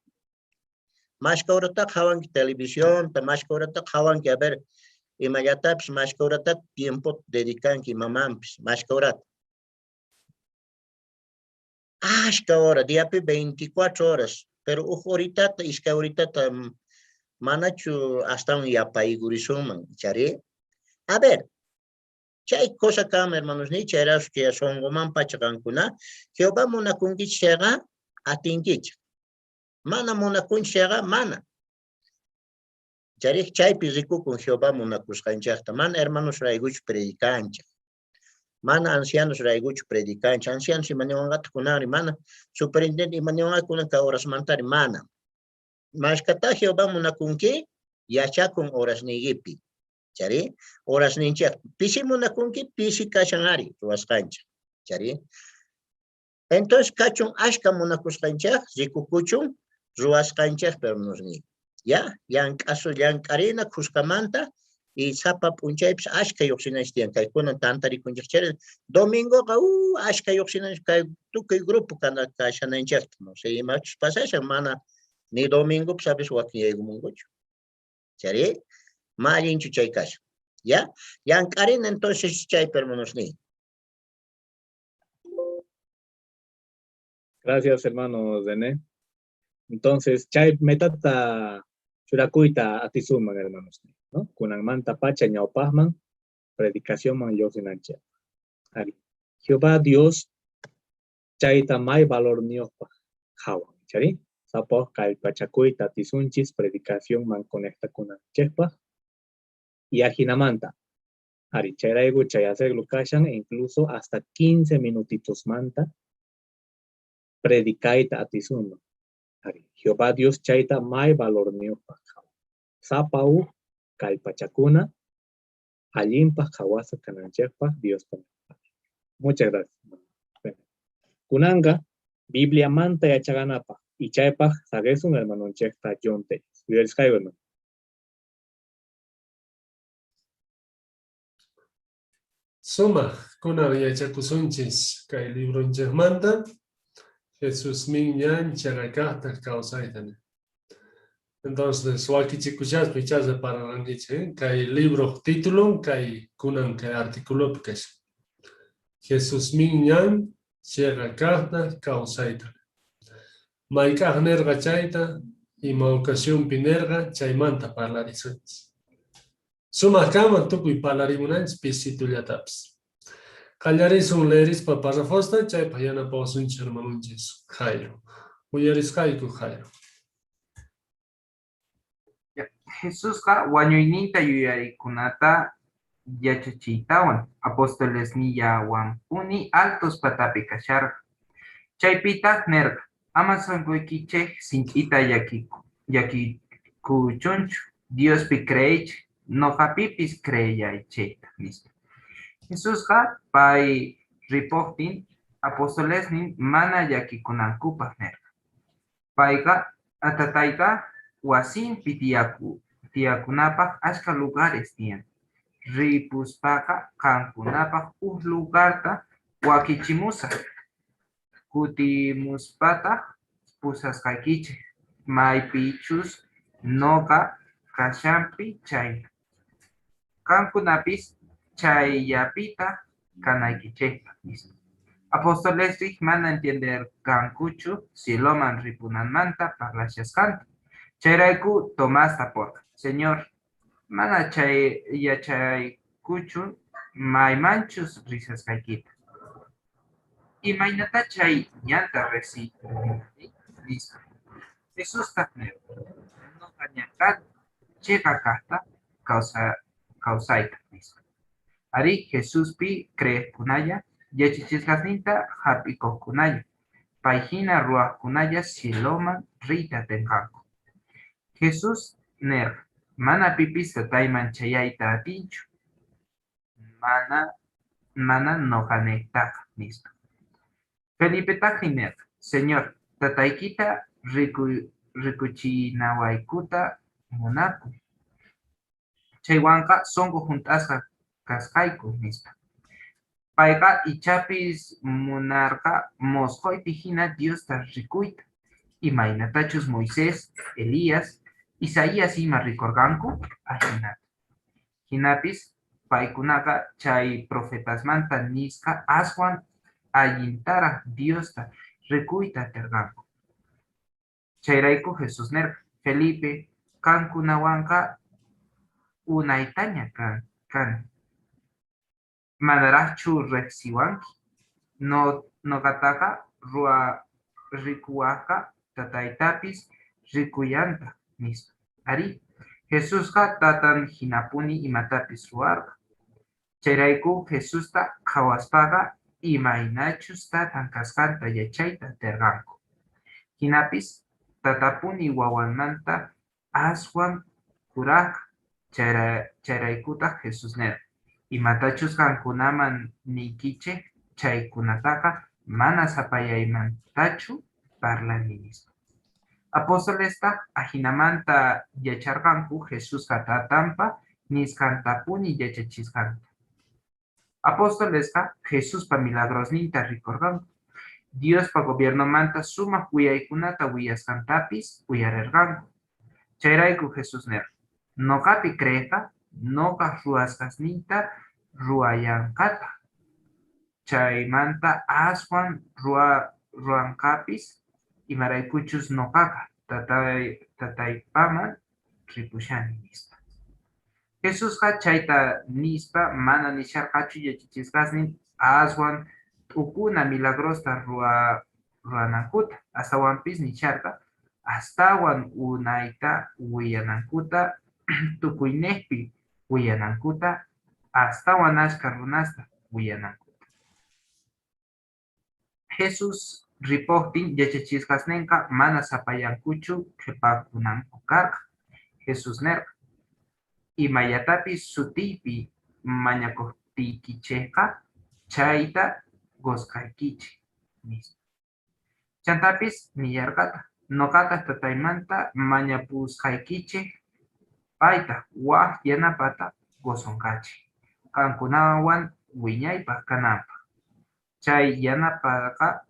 Mashka horata qhawanki televisionta, mashka horata qhawanki, a ver, imallatapis, mashka horata tiempo dedicanki imamanpis, mashka horata. Ashka hora, diapi 24 horas, pero uj horitata, iskay horitata manachu astawan yapaykurisunman, chari? A ver, chay cosa kanman, hermanos ni chayrashu chay sonqoman pacha qankuna, Jehová munakunkichik chayqa atinkichik. Mana munakunchik chayqa mana. Chari chaypi rikukun Jehová munakusqanchikta, mana hermanos raykuchu predicanchik. Mana ancianos raykuchu predicanchik. Ancianos ima niwanqataq kunanri mana, superintendente ima niwanqa kunan kay horasmantari mana. Mashkata Jehová munakunki yachakun horasniykipi. Chari horasninchik pisi munakunki pisi kashan ari ruwasqanchik. Chari entonces kachun ashka munakusqanchik rikukuchun ruwasqanchik hermanosniy. Ya llank'asu llank'arina khuskamanta y sapa p'unchaypis ashka lluqsinanchik tiyan kaykuna tantarikunchik chayri domingoqa ashka lluqsinanchik kay tukuy grupo kana kashananchikta no sé imachus pasashan mana ni domingopis a veces wakin yaykumunkuchu chayri ma allinchu chay kashan ya llank'arina entonces chaypi hermanosniy. Gracias, hermano René. Entonces, chay metata churakuyta atisunman, hermanos, ¿no? Kunanmanta pacha ñawpaqman predicacionman lluqsinanchik. Ari. Jehová Dios chayta may valorniyuqpaq qhawan, chari? Sapa kallpachakuyta atisunchis predicacionman conectakunanchikpaq y ajinamanta. Ari, chayrayku chay arreglo kashan incluso hasta 15 minutitos manta predicayta atisunman. Ari, Jehová Dios chayta may valorniyuqpaq qhawan. Sapa uj kallpachakuna allinpaq qhawasqa kananchikpaq Diospa. Muchas gracias. Bueno, kunanqa Bibliamanta yachaqanapaq y chaypaq saqisun hermanonchikta John Telles. Uyarisqayku, hermano. Sumaq kunan yachakusunchis kay libronchikmanta Jesusmin ñan cheqa kaqtaq kawsayta. Entonces wakichikushaspa ichá repararqankichik, kay libroq titulon kay kunan kay articulopi kashan. Jesusmin ñan cheqa kaqtaq kawsayta. Mayk'aq nirqa chayta, ima ocasionpi nirqa, chaymanta parlarisunchis. Sumaq kanman tukuy parlarimunanchis pisitullatapis. Qallarisun leerispa párrafosta, chaypaq yanapawasunchis hermanonchis Jairo. Uyarisqayku, Jairo. Jesusqa wañuyninta yuyarikunata yachachiytawan apostolesnillawanpuni altos patapi kasharqa. Chaypitaj nerqa, ama sonqoykichej sinch'ita llakikuchunchu, Diospi creeychej, noqapipis creellaychejtaj, nispa. Jesusqa pay ripojtin apostolesnin mana llakikunankupaj nerqa. Payqa tatayqa wasinpi tiyakunapaj ashkha lugares tiyan. Ripuspaqa qankunapaj uj lugarta wakichimusaj. Kutimuspataj pusasqaykichej maypichus noqa kashanpi chay. Qankunapis chayllapitaj kanaykichejpaj, nispa. Apostolesrij mana entienderqankuchu cieloman ripunanmanta parlashasqanta. Chayrayku Tomás taporqa, Señor, mana chay yachaykuchu maymanchus rishasqaykita. Imaynatá chay ñanta rejsiyta nispa. Jesustaj nerqa, noqa ñan kani, cheqa kajta kawsayta, nispa. Arí, Jesuspi creejkunalla, yachachisqasninta jap'ikojkunalla, pay jina ruwajkunalla cieloman riyta atenqanku. Jesús nerqa, mana pipis tatayman chayayta atinchu, mana noqanejtaqa, nispa. Felipetajri nerqa, Señor, tataykita rikuchinawaykuta munakun. Chaywanqa sonqo junt'asqa kasqayku, nispa. Payqa ichapis munarqa mosqoypi jina Diosta rikuyta, imaynatachus Moisés, Elías, Isaías ima rikorqanku, ajinata. Jinapis paykunaqa chay profetasmanta nisqa aswan allintaraj Diosta rikuyta aterqanku. Chayrayku Jesús nerqa, Felipe, qankunawanqa unaytaña kani. Manarajchu rejsiwanki? Noqataqa rikuwajqa Tataytapis rikullantaj, nispa. Arí, Jesusqa Tatan jinapuni imatapis ruwarqa. Chayrayku Jesusta qhawaspaqa imaynachus Tatan kasqanta yachayta aterqanku. Jinapis Tatapuni Wawanmanta aswan kurajqa. Chayraykutaj Jesús nerqa, Imatachus qankunaman niykichej chaykunataqa mana sapallaymantachu parlani, nispa. Apostolestaj ajinamanta yacharqanku Jesusqa Tatanpa nisqantapuni yachachisqanta. Apostolesqa Jesuspa milagrosninta rikorqanku, Diospa Gobiernomanta sumaj willaykunata willasqantapis uyarerqanku. Chayrayku Jesús nerqa, Noqapi creejqa noqaj ruwasqasniyta ruwallanqataj. Chaymanta aswan ruwanqapis, imaraykuchus noqaqa Tataypaman ripushani, nispa. Jesusqa chayta nispa mana nisharqachu yachachisqasnin aswan t'ukuna milagrosta ruwanankuta, astawanpis nisharqa astawan unayta willanankuta, tukuynejpi willanankuta, astawan ashkha runasta willanankuta. Jesús ripojtin yachachisqasnenqa mana sapallankuchu qhepakunanku karqa. Jesús nerqa, Imallatapis sutiypi mañakojtiykichejqa, chayta qosqaykichej, nispa. Chantapis nillarqataj, Noqataj Tataymanta mañapusqaykichej, paytaj waj yanapata qosonqachej, qankunawan wiñaypaj kananpaj. Chay yanapaqa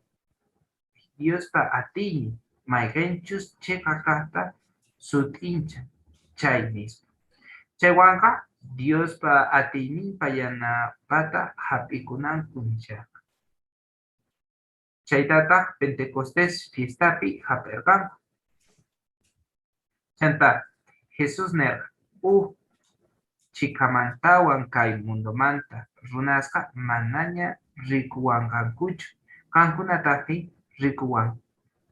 Diospa atiynin, mayqenchus cheqa kajta sut'inchan, chay, nispa. Chaywanqa Diospa atiyninpa yanapata jap'ikunanku nisharqa. Chaytataj Pentecostés fiestapi jap'erqanku. Chantá Jesús nerqa, Uj chhikamantawan kay mundomanta runasqa manaña rikuwanqankuchu, qankunatajrí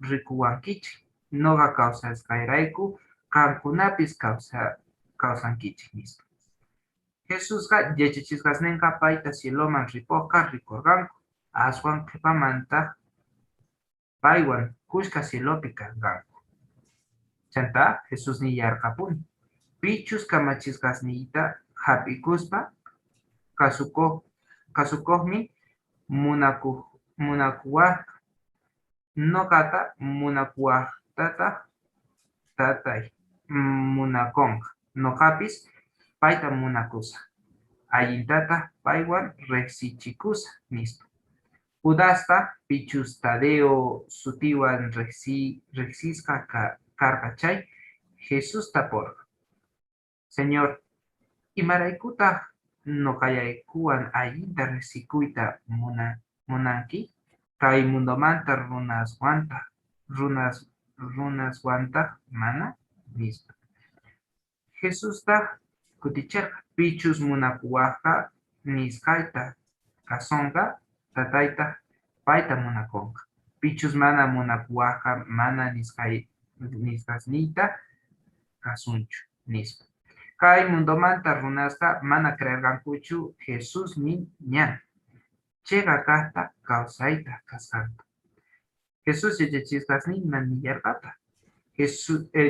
rikuwankichej. Noqa kawsasqayrayku qankunapis kawsankichej, nispa. Jesusqa yachachisqasnenqa payta cieloman ripojqa rikorqanku, aswan qhepamantaj paywan khuska cielopi kanqanku. Chantá Jesús nillarqapuni, Pichus kamachisqasniyta jap'ikuspa kasukojmin munakuwajqa, noqata munakuwajtataj Tatay munakonqa, noqapis payta munakusaj, allintataj paywan rejsichikusaj, nispa. Judastaj, pichus Tadeo sutiwan rejsisqa karqa chay, Jesusta taporqa, Señor, imaraykutaj noqallaykuwan allinta rejsikuyta munanki, kay mundomanta runaswantaj mana? nispa. Jesustaj kuticherqa, Pichus munakuwajqa nisqayta kasonqa, Tataytaj payta munakonqa. Pichus mana munakuwajqa mana nisqasniyta kasunchu, nispa. Kay mundomanta runasqa mana creerqankuchu Jesusmin ñan, cheqa kajta, kausaytaj kasqanta. Jesús yachachisqasninman nillarqataj,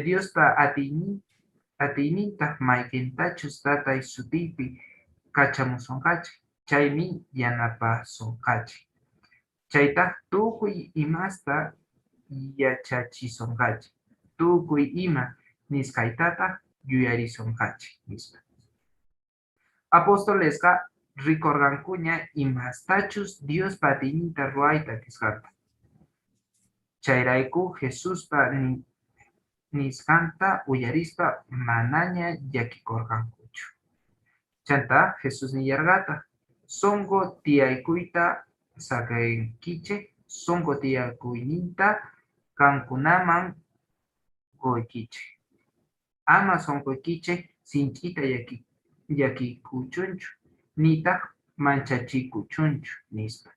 Diospa atiynintaj mayqentachus Tatay sutiypi kachamusonqachej, chaymin yanapasonqachej. Chaytaj tukuy imasta yachachisonqachej. Tukuy ima nisqaytataj yuyarisonqachej, nispa. Apostolesqa rikorqankuña imastachus Diospa atiyninta ruwayta atisqanta. Chayrayku Jesuspa nisqanta uyarispa manaña llakikorqankuchu. Chantá Jesús nillarqataj: Sonqo tiyaykuyta saqeykichej, sonqo tiyakuyniyta qankunaman qoykichej. Ama sonqoykichej sinch'ita llakikuchunchu, nitaj manchachikuchunchu, nispa.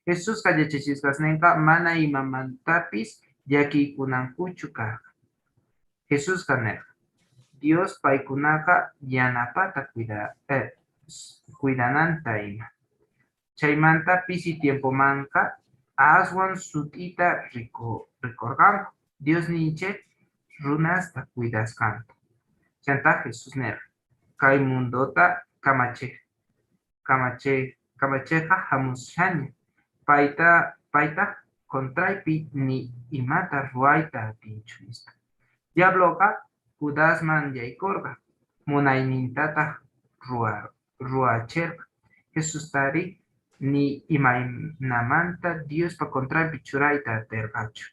Jesusqa yachachisqasnenqa mana imamantapis llakikunankuchu karqa. Jesusqa nerqa, Dios paykunaqa yanapata cuidananta ima. Chaymanta pisi tiempomanqa aswan sut'ita rikorqanku Diosninchej runasta cuidasqanta. Chantá Jesús nerqa, Kay mundota kamachejqa jamushanña, paytaj contraypi ni imata ruwayta atinchu, nispa. Diabloqa Judasman yaykorqa, munaynintataj ruwacherqa. Jesustarí ni imaynamanta Diospa contranpi churayta aterqachu.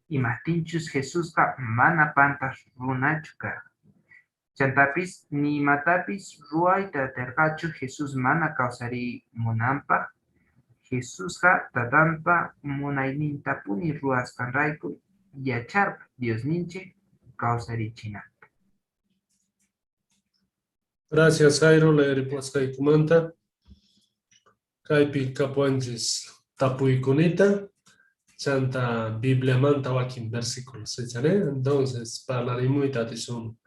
Imajtinchus Jesusqa mana pantaj runachu karqa. Chantapis ni imatapis ruwayta aterqachu Jesús mana kawsarimunanpaj. Jesusqa Tatanpa munaynintapuni ruwasqanrayku yacharqa Diosninchej kawsarichinanta. Gracias, Jairo, leeripuwasqaykumanta. Kaypi kapuwanchis tapuykunita, chanta Bibliamanta wakin versículos, icharí? Entonces, parlarimuyta atisun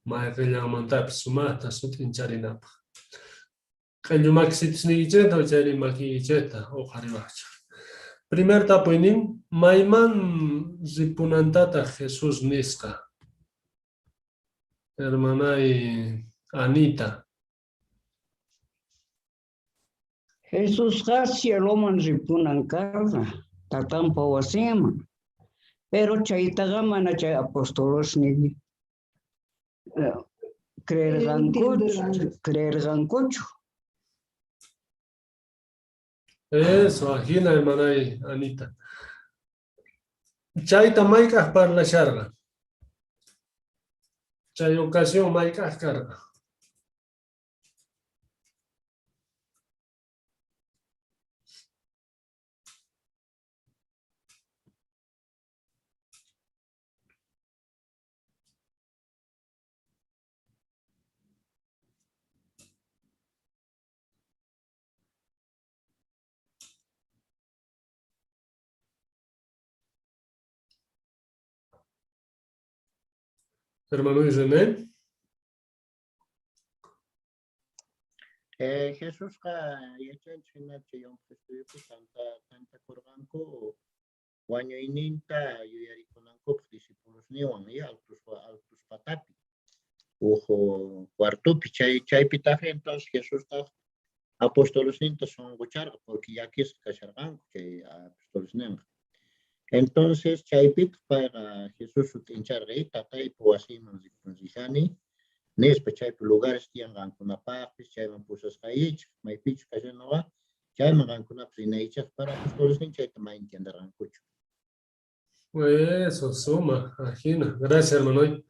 mayqellanmantapis sumajta sut'incharinapaj. Q'ellu makisitusniykichejta chayri makiykichejta uqhariwajchej. Primer tapuynin, mayman ripunantataj Jesús nisqa? Hermanay Anita. Jesusqa cieloman ripunan karqa, tatanpa wasinman. Pero chaytaqa mana chay apostolesnin creerqankuchu. Eso, ajina hermanay Anita. Chayta mayk'aj parlasharqa? Chay ocasión mayk'aj karqa? Hermano René. Jesusqa yachanchej jina chay estudiopi tantakorqanku wañuyninta yuyarikunankupaj discipulosninwan altos patapi uj cuartopi chaypitaj entonces Jesustaj apostolesninta sonqocharqa porque llakisqa kasharqanku chay apostolesninqa. Entonces chaypitaj payqa Jesús sut'incharqa tataypa wasinman rishani nispa chaypi lugares tiyan qankunapajpis chayman pusasqaykichej maypichus kashanoqa chayman qankunapis rinaykichej para apostolesnin chayta may entienderqankuchu. Eso, suma, ajina. Gracias, hermano.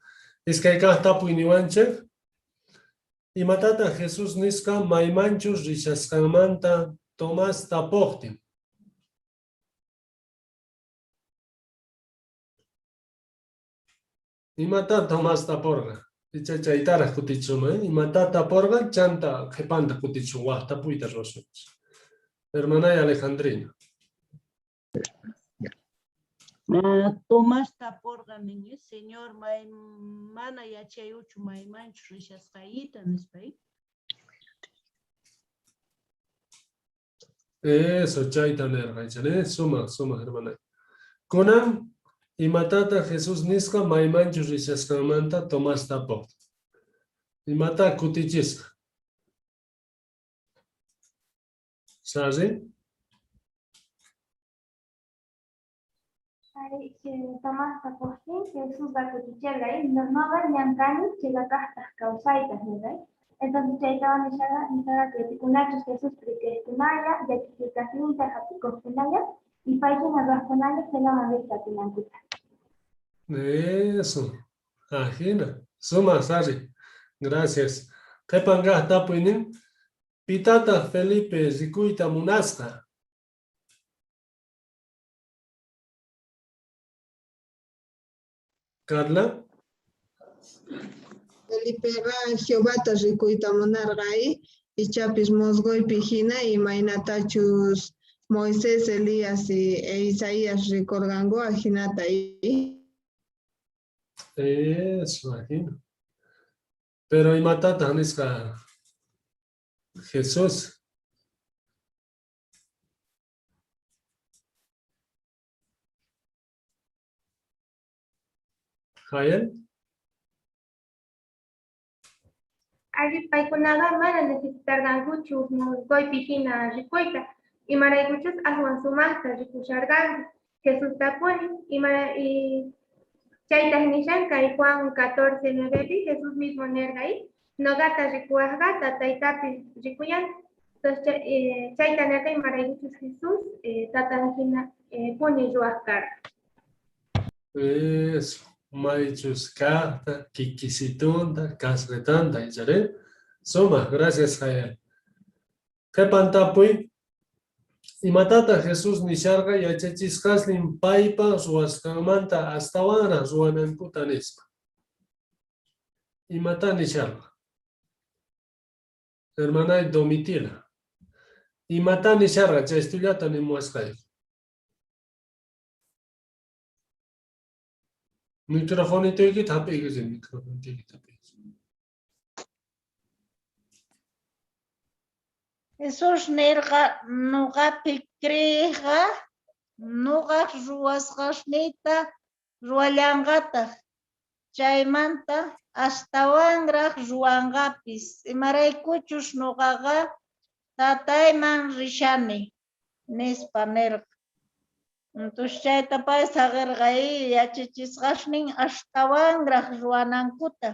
Iskay kaj tapuyniwanchej. Imatataj Jesús nisqa maymanchus rishasqanmanta Tomás tapojtin? Imatá Tomás taporqa? Icha chaytaraj kutichisunman, ¿eh? Imatá taporqa chanta qhepanta kutichisun waj tapuyta ruwasunchis. Hermanay Alejandrina. Tomás taporqa nin, Señor, mana yachayuchu maymanchus rishasqayita, nispa. Eso, chayta nerqa, icha, Sumaj, sumaj, hermanay. Kunan, imatataj Jesús nisqa maymanchus rishasqanmanta Tomás tapojtin? Imatá kutichisqa? Sari? Ari, Tomás tapojtin, Jesusqa kuticherqa, noqa ñan kani cheqa kajtaj kawsaytaj, nerqa. Entonces chaytawan nishaqa, nishaqa que pikunachus Jesuspi creejkunalla, yachachikasninta jap'ikojkunalla, y pay jina ruwajkunalla cieloman riyta atinankuta. Eso. Ajina. Sumaj, Sari. Gracias. Qhepan kaj tapuynin. Pitataj Felipe rikuyta munasqa? Carla. Felipeqa Jehovata rikuyta munarqa ichapis mosqoypi jina imaynatachus Moisés, Elías e Isaías rikorqanku ajinata. Eso, ajina. Pero imatataj nisqa Jesús? Jael. Ari, paykunaqa mana necesitarqankuchu mosqoypi jina rikuyta, imaraykuchus aswan sumajta rikusharqanku Jesustapuni. Y chaytaj nishan kay Juan 14:9pi Jesús mismo nerqa, noqata rikuwajqa tataytapis rikuyan. Entonces chayta nerqa imaraykuchus Jesús tatan jina puni ruwaj karqa. Eso, maychus kajta, kikisitunta, kasqetanta, icharí? Sumaj, gracias Jael. Qhepan tapuy, imatataq Jesús nisharqa yachachisqasnin paypa ruwasqanmanta astawanraj ruwanankuta nispa? Imata nisharqa? Hermanay Domitila. Imata nisharqa chaystullata nimuwasqayki? Microfonitoykita hap'iykuchin, microfonitoykita hap'iykuchin. Jesús nerqa, noqapi creejqa noqaj ruwasqasniyta ruwallanqataj, chaymanta astawanraj ruwanqapis, imaraykuchus noqaqa Tatayman rishani, nispa nerqa. Entonces chayta pay saqerqa yachachisqasnin astawanraj ruwanankuta.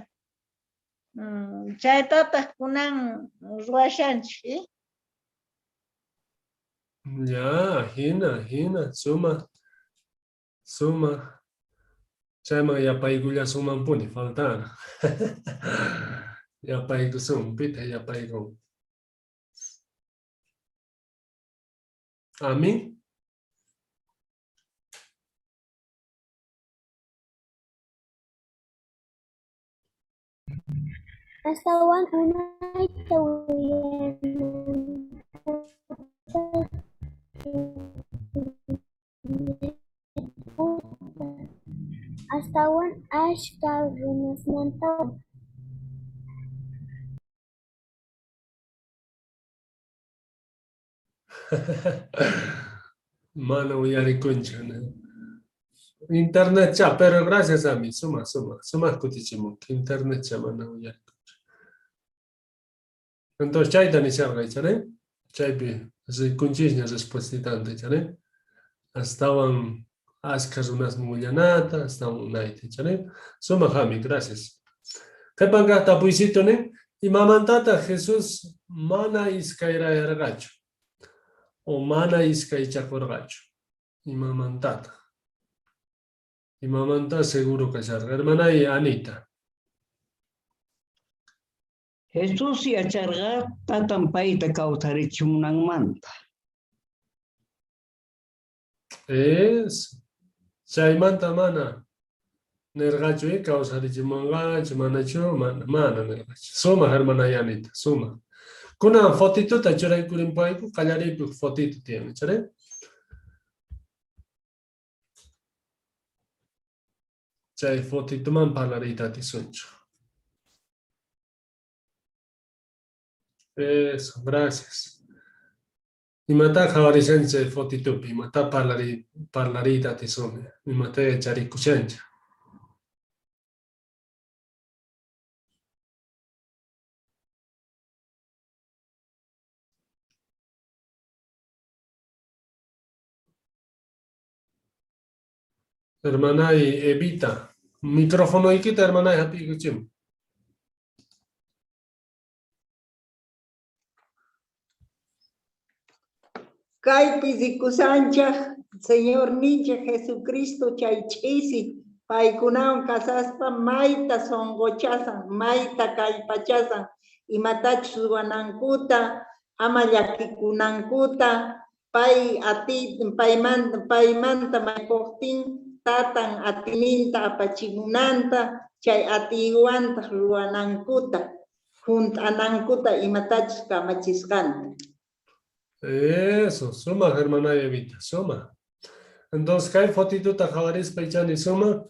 Chaytataj kunan ruwashanchej. Ya, jina, jina, sumaj, sumaj. Chayman yapaykullasunmanpuni, faltara. Yapaykusun, pitaq yapaykun? Amén. Astawan unayta Astawan ashkha runasmantawan. Mana uyarikunchu. Internet cha, pero gracias a mí, suma, suma, suma kutichimunki. Internet cha mana uyarikunchu. Entonces chayta nisharqa, ichari? Chaypi rikunchisña respuestitanta, ichari? Astawan ashkha runasman willanata, astawan unayta, ichari? Sumaq ami, gracias. Qhepan kaj tapuysitu nin, imamantataq Jesús mana iskayrayarqachu o mana iskaychakurqachu? Imamantataq? Imamanta seguro kasharqa? Hermanay Anita. Jesús yacharqa tatan payta kawsarichimunanmanta. Es chaymanta mana nerqachu, kawsarichimunqachu, manachu, mana, mana nerqachu. Sumaq hermanay Anita, sumaq. Kunan fotituta churaykurinpayku, qallariypi fotito tiyan, ichari? Chay fotituman parlariyta atisunchu. Eso, gracias. Imata qhawarishanchik chay fotitupi, imata parlariyta atisun, imata yacharikushanchik. Hermanay Evita. Microfonoykita hermanay hap'iykuchimuy. Kaypi rikusanchej Señorninchej Jesucristo chay ch'isi paykunawan kasaspa mayta sonqochasan, mayta kallpachasan imatachus ruwanankuta, ama llakikunankuta, pay atiy paymanta paymanta mañakojtin tatan atiyninta apachimunanta, chay atiywantaj ruwanankuta, junt'anankuta imatachus kamachisqanta. Eso, sumaj hermanay Evita, sumaj. Entonces, kay fotituta qhawarispa ichani sumaj,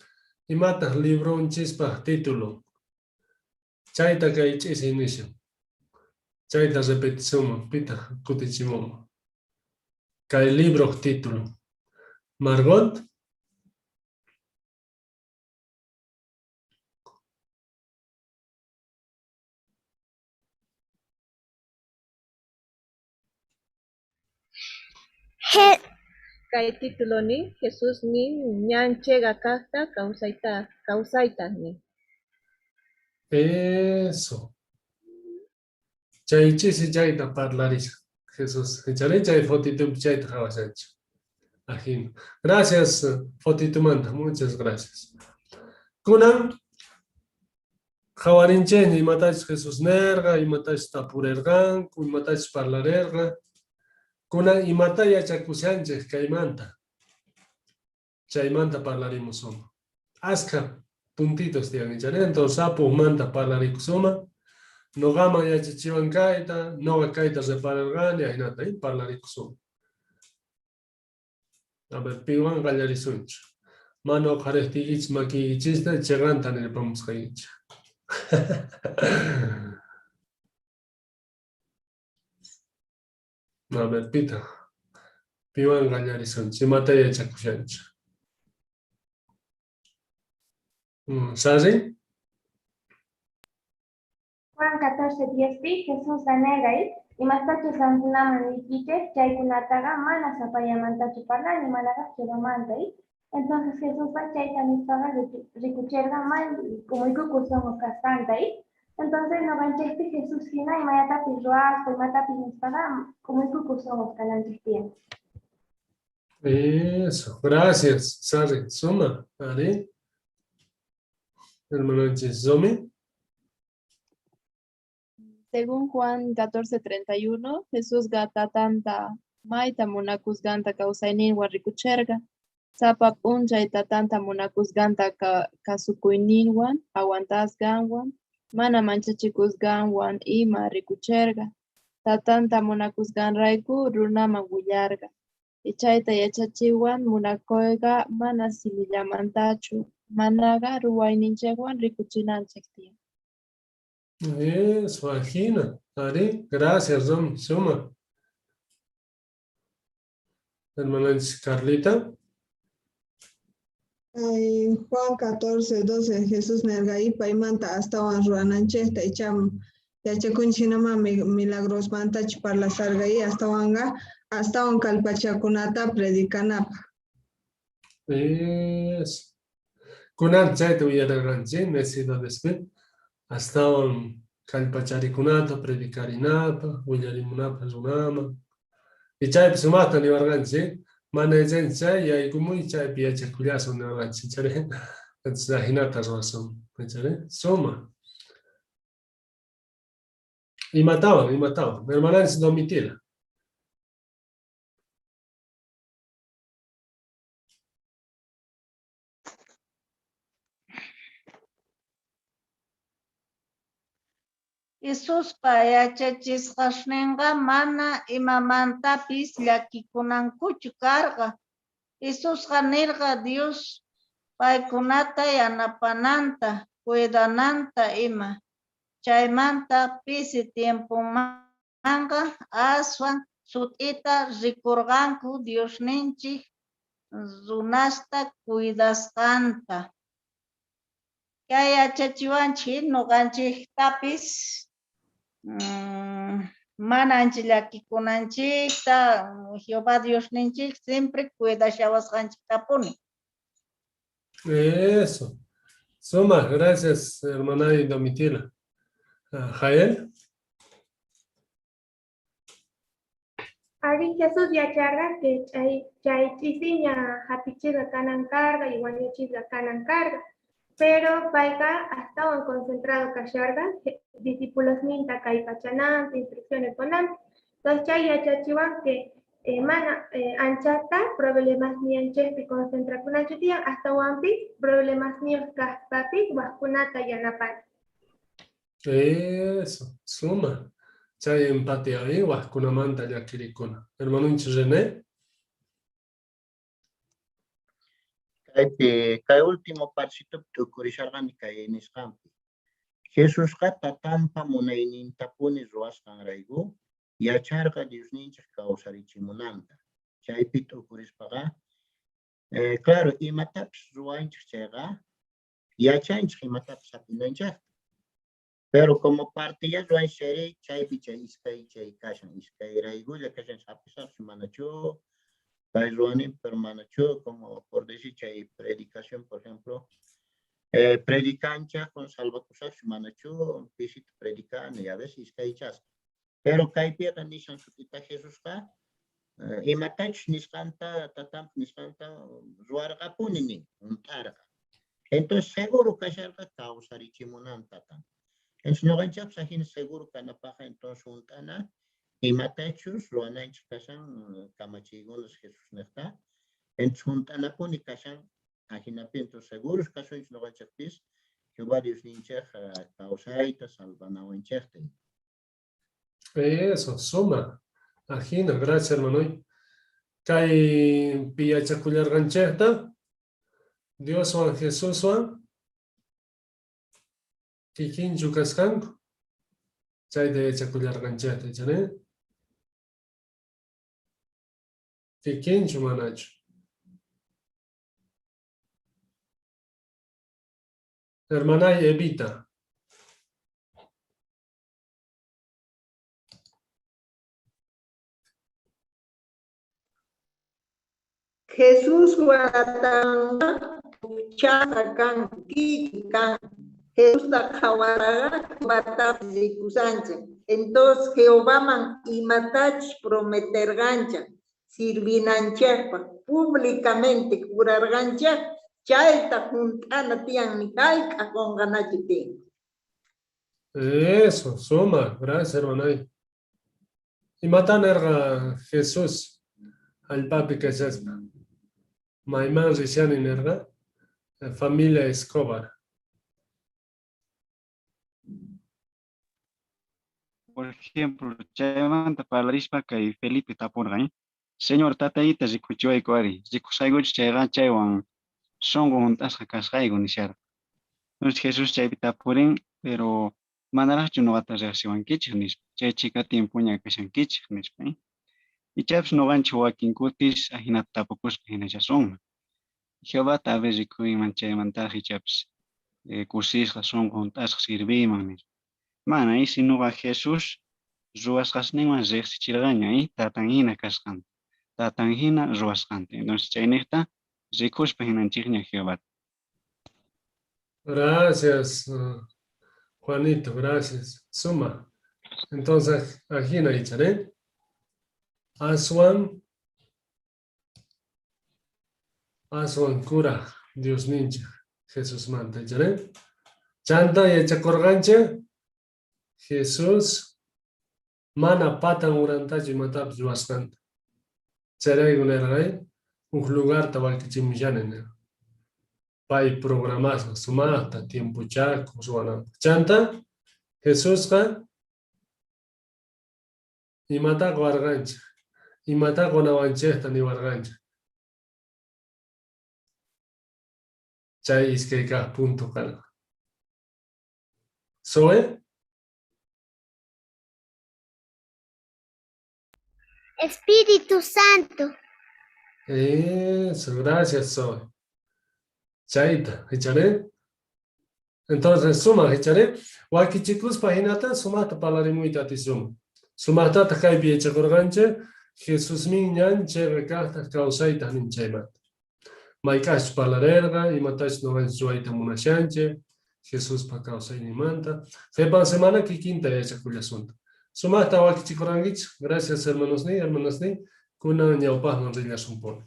imataq libronchispaj título. Chayta kay ch'isi nishan. Chayta repetisunman, pitaq kutichimunman. Kay libroj título. Margot. Kay título nin Jesús nin ñan chega kajta kawsayta kawsayta nin. Eso. Chay ch'isi chayta parlarishan Jesús. Ichari chay fotitupi chayta qhawashanchik. Ajina. Gracias fotitumanta, muchas gracias. Kunan Qhawarinchejña imatachus Jesús nerqa, imatachus tapurerqanku, imatachus parlarerqa. Kunan imatá yachakushanchej kaymanta? Chaymanta parlarimusuma. Askha puntitos tiyan ichari, entonces sapa ujmanta parlarikusunman. Noqaman yachachiwan kayta, noqa kayta repararqani, ajinata parlarikusunman. A ver, piwan qallarisunchik. Mana uqharejtiykichis makiykichista cheqanta nirpamusqaykichik. A ver, pitaq? Piwan qallarisunchik? Imata yachakushanchik? Sari? Juan 14, 10 pi Jesusqa nerqa, Imastachus qankunaman niykichej, chaykunataqa mana sapallamantachu parlani, manaqa Jehovamanta. Entonces Jesusqa chayta nispaqa rikucherqa may k'umuykukoj sonqo kasqanta. Entonces noqanchejpis Jesús jina imallatapis ruwaspa, imatapis nispaqa k'umuykukoj sonqos kananchej tiyan. Eso, gracias, Sari. Suma, Ari. Hermanonchis Zomi. Según Juan 14:31, Jesusqa tatanta mayta munakusqanta kawsayninwan rikucherqa. Sapa p'unchay tatanta munakusqanta kasukuyninwan, aguantasqanwan, mana manchachikusqanwan ima rikucherqa. Tatanta munakusqanrayku runaman willarqa. Y chayta yachachiwan munakoyqa mana simillamantachu, manaqa ruwayninchejwan rikuchinanchej tiyan. Eso, ajina. Ari, gracias, Romy. Suma. Hermananchis Carlita. Ay, Juan 14, 12, Jesús nerqa paymanta astawan ruwananchejta ichá yachakunchik jinaman milagrosmantachu parlasarqa astawanqa astawan kallpachakunata predicanapaj. Eso. Kunan chayta uyararqanchik necesidadespi astawan kallpacharikunata predicarinapaj, willarimunapaj runaman. Y chaypi sumaqta niwarqanchik, mana yachanchik chay yaykumuy chaypi yachakullasun niwarqanchik, chari. Entonces ajinata ruwasun, chari. Suma. Imatawan, imatawan. Hermananchis Domitila. Jesuspa yachachisqasnenqa mana imamantapis llakikunankuchu karqa. Jesusqa nerqa Dios paykunata yanapananta, cuidananta ima. Chaymanta pisi tiemponmanqa aswan sut'ita rikorqanku Diosninchej runasta cuidasqanta. Kay yachachiwanchej noqanchejtapis mana ancha llakikunanchejta, Jehová Diosninchej siempre cuidashawasqanchejtapuni. Eso. Suma, gracias, hermana Domitila. Ah, Jael. Arí Jesús yacharqa que chay chay ch'isiña hap'ichisqa kanan karqa y wañuchisqa kanan karqa. Pero payqa astawan concentrado kasharqa discipulosninta kallpachananpi, instrucciones qonanpi. Entonces chay yachachiwan que mana anchata problemasninchejpi concentrakunachu tiyan, astawanpis problemasniyoj kaspapis wajkunata yanapana. Eso, suma. Chay empatía ahí, wajkunamanta llakirikuna. Hermanunchis René. Kaypi, kay último parcitopi t'ukurisharqani kay nisqanpi. Jesusqa tatanpa munaynintapuni ruwasqanrayku yacharqa Diosninchej kawsarichimunanta. Chaypi t'ukurispaqa, claro, imatapis ruwanchej chayqa, yachanchej imatapis hap'inanchejta. Pero como parte ya ruwanchej chayri, chaypi chay iskay chay kashan, iskayraykulla kashan, hap'isaqchu manachu, kay ruwani, pero manachu, como por decir chay predicación, por ejemplo, predicanchej con salvakusaqchu manachu, pisita predicani, y a veces iskaychasqa. Pero kaypiqa nishan sut'ita Jesusqa, imatachus nisqanta, tatanpa nisqanta ruwarqapuni nin, hunt'arqa. Entonces seguro kasharqa kawsarichimunan tatan. Entonces noqanchejpis ajina seguro kanapajqa, entonces hunt'ana imatachus ruwananchej kashan kamachiykunas Jesús nejta. Entonces hunt'anapuni kashan ajinapi, entonces seguros kasunchej noqanchejpis Jehová Diosninchej kawsayta salvanawanchejta. Eso, suma. Ajina, gracias hermano. Kay piyachakullarqanchejta, Dioswan Jesuswan kikinchu kasqanku, chayta yachakullarqanchejta, ichani? Kikinchu manachu? Hermanay Evita. Jesús watanqa chasqa kan, kikin kan. Jesusta qhawaraqa Jehovatapis rikusanchej. Entonces Jehovaman imatachus prometerqanchej sirvinanchejpaj públicamente jurarqanchej, chayta junt'ana tiyan, ni jayk'aj qonqanachu tiyan. Eso, suma, gracias hermanay. Imata nerqa Jesús allpapi kashaspa? Mayman rishani nerqa? Familia Escobar. Por ejemplo, chaymanta parlarispa kay Felipe tapurqa, Señor, tatayta rikuchiwayku ari, rikusqaykuchu chayqa chaywan sunqu hunt'asqa kasqayku nisharqa. Entonces Jesús chaypi tapurin, pero manaraqchu noqata riqsiwankichej nispa, chay chhika tiempoña kashankichej nispa. Ichapis noqanchej wakin kutis ajinata tapukuspa hinallasunman. Jehovata a ver rikuyman chaymantaraq ichapis kusisqa sunqu hunt'asqa sirviyman nispa. Mana, sinoqa Jesús ruwasqasninwan riqsichirqaña tatan hina kasqanta, tatan hina ruwasqanta. Entonces chayniqta rikuspa hinanchikña Jehovata. Gracias, Juanito, gracias. Suma. Entonces, ajina icharé. Aswan, aswan cura, Dios nincha, Jesús manta, icharé. Chanta yachakurqanchik, Jesús mana patan urantachu imatapis ruwasqanta. Chayrayku nerqay, uj lugarta wakichimushani nirqa. Pay programasqa sumaqta tiempochakuq ruwananpaq. Chanta Jesusqa imata qowarqanchik, imata qonawanchikta niwarqanchik. Chay iskay kaq punto karqa. Zoe? Espíritu Santo. Eso, gracias, Zoe. Chayta, echaré. Entonces, suma, echaré. Wakichikuspa hinata, sumaqta parlarimuyta atisuma. Sumaqtataq kaypi yachakurqanchik, Jesusmin ñan chayqa kaqtaq kawsaytaq nin chaymanta. Mayk'ajchus parlarerqa, imatachus noqanchis ruwayta munashanchej Jesuspa kawsayninmanta. Qhepan semana kikinta yachakullasunta. Sumajta wakichikurankichej. Gracias hermanosniy, hermanasniy. Kunan ñawpajman rillasunpuni.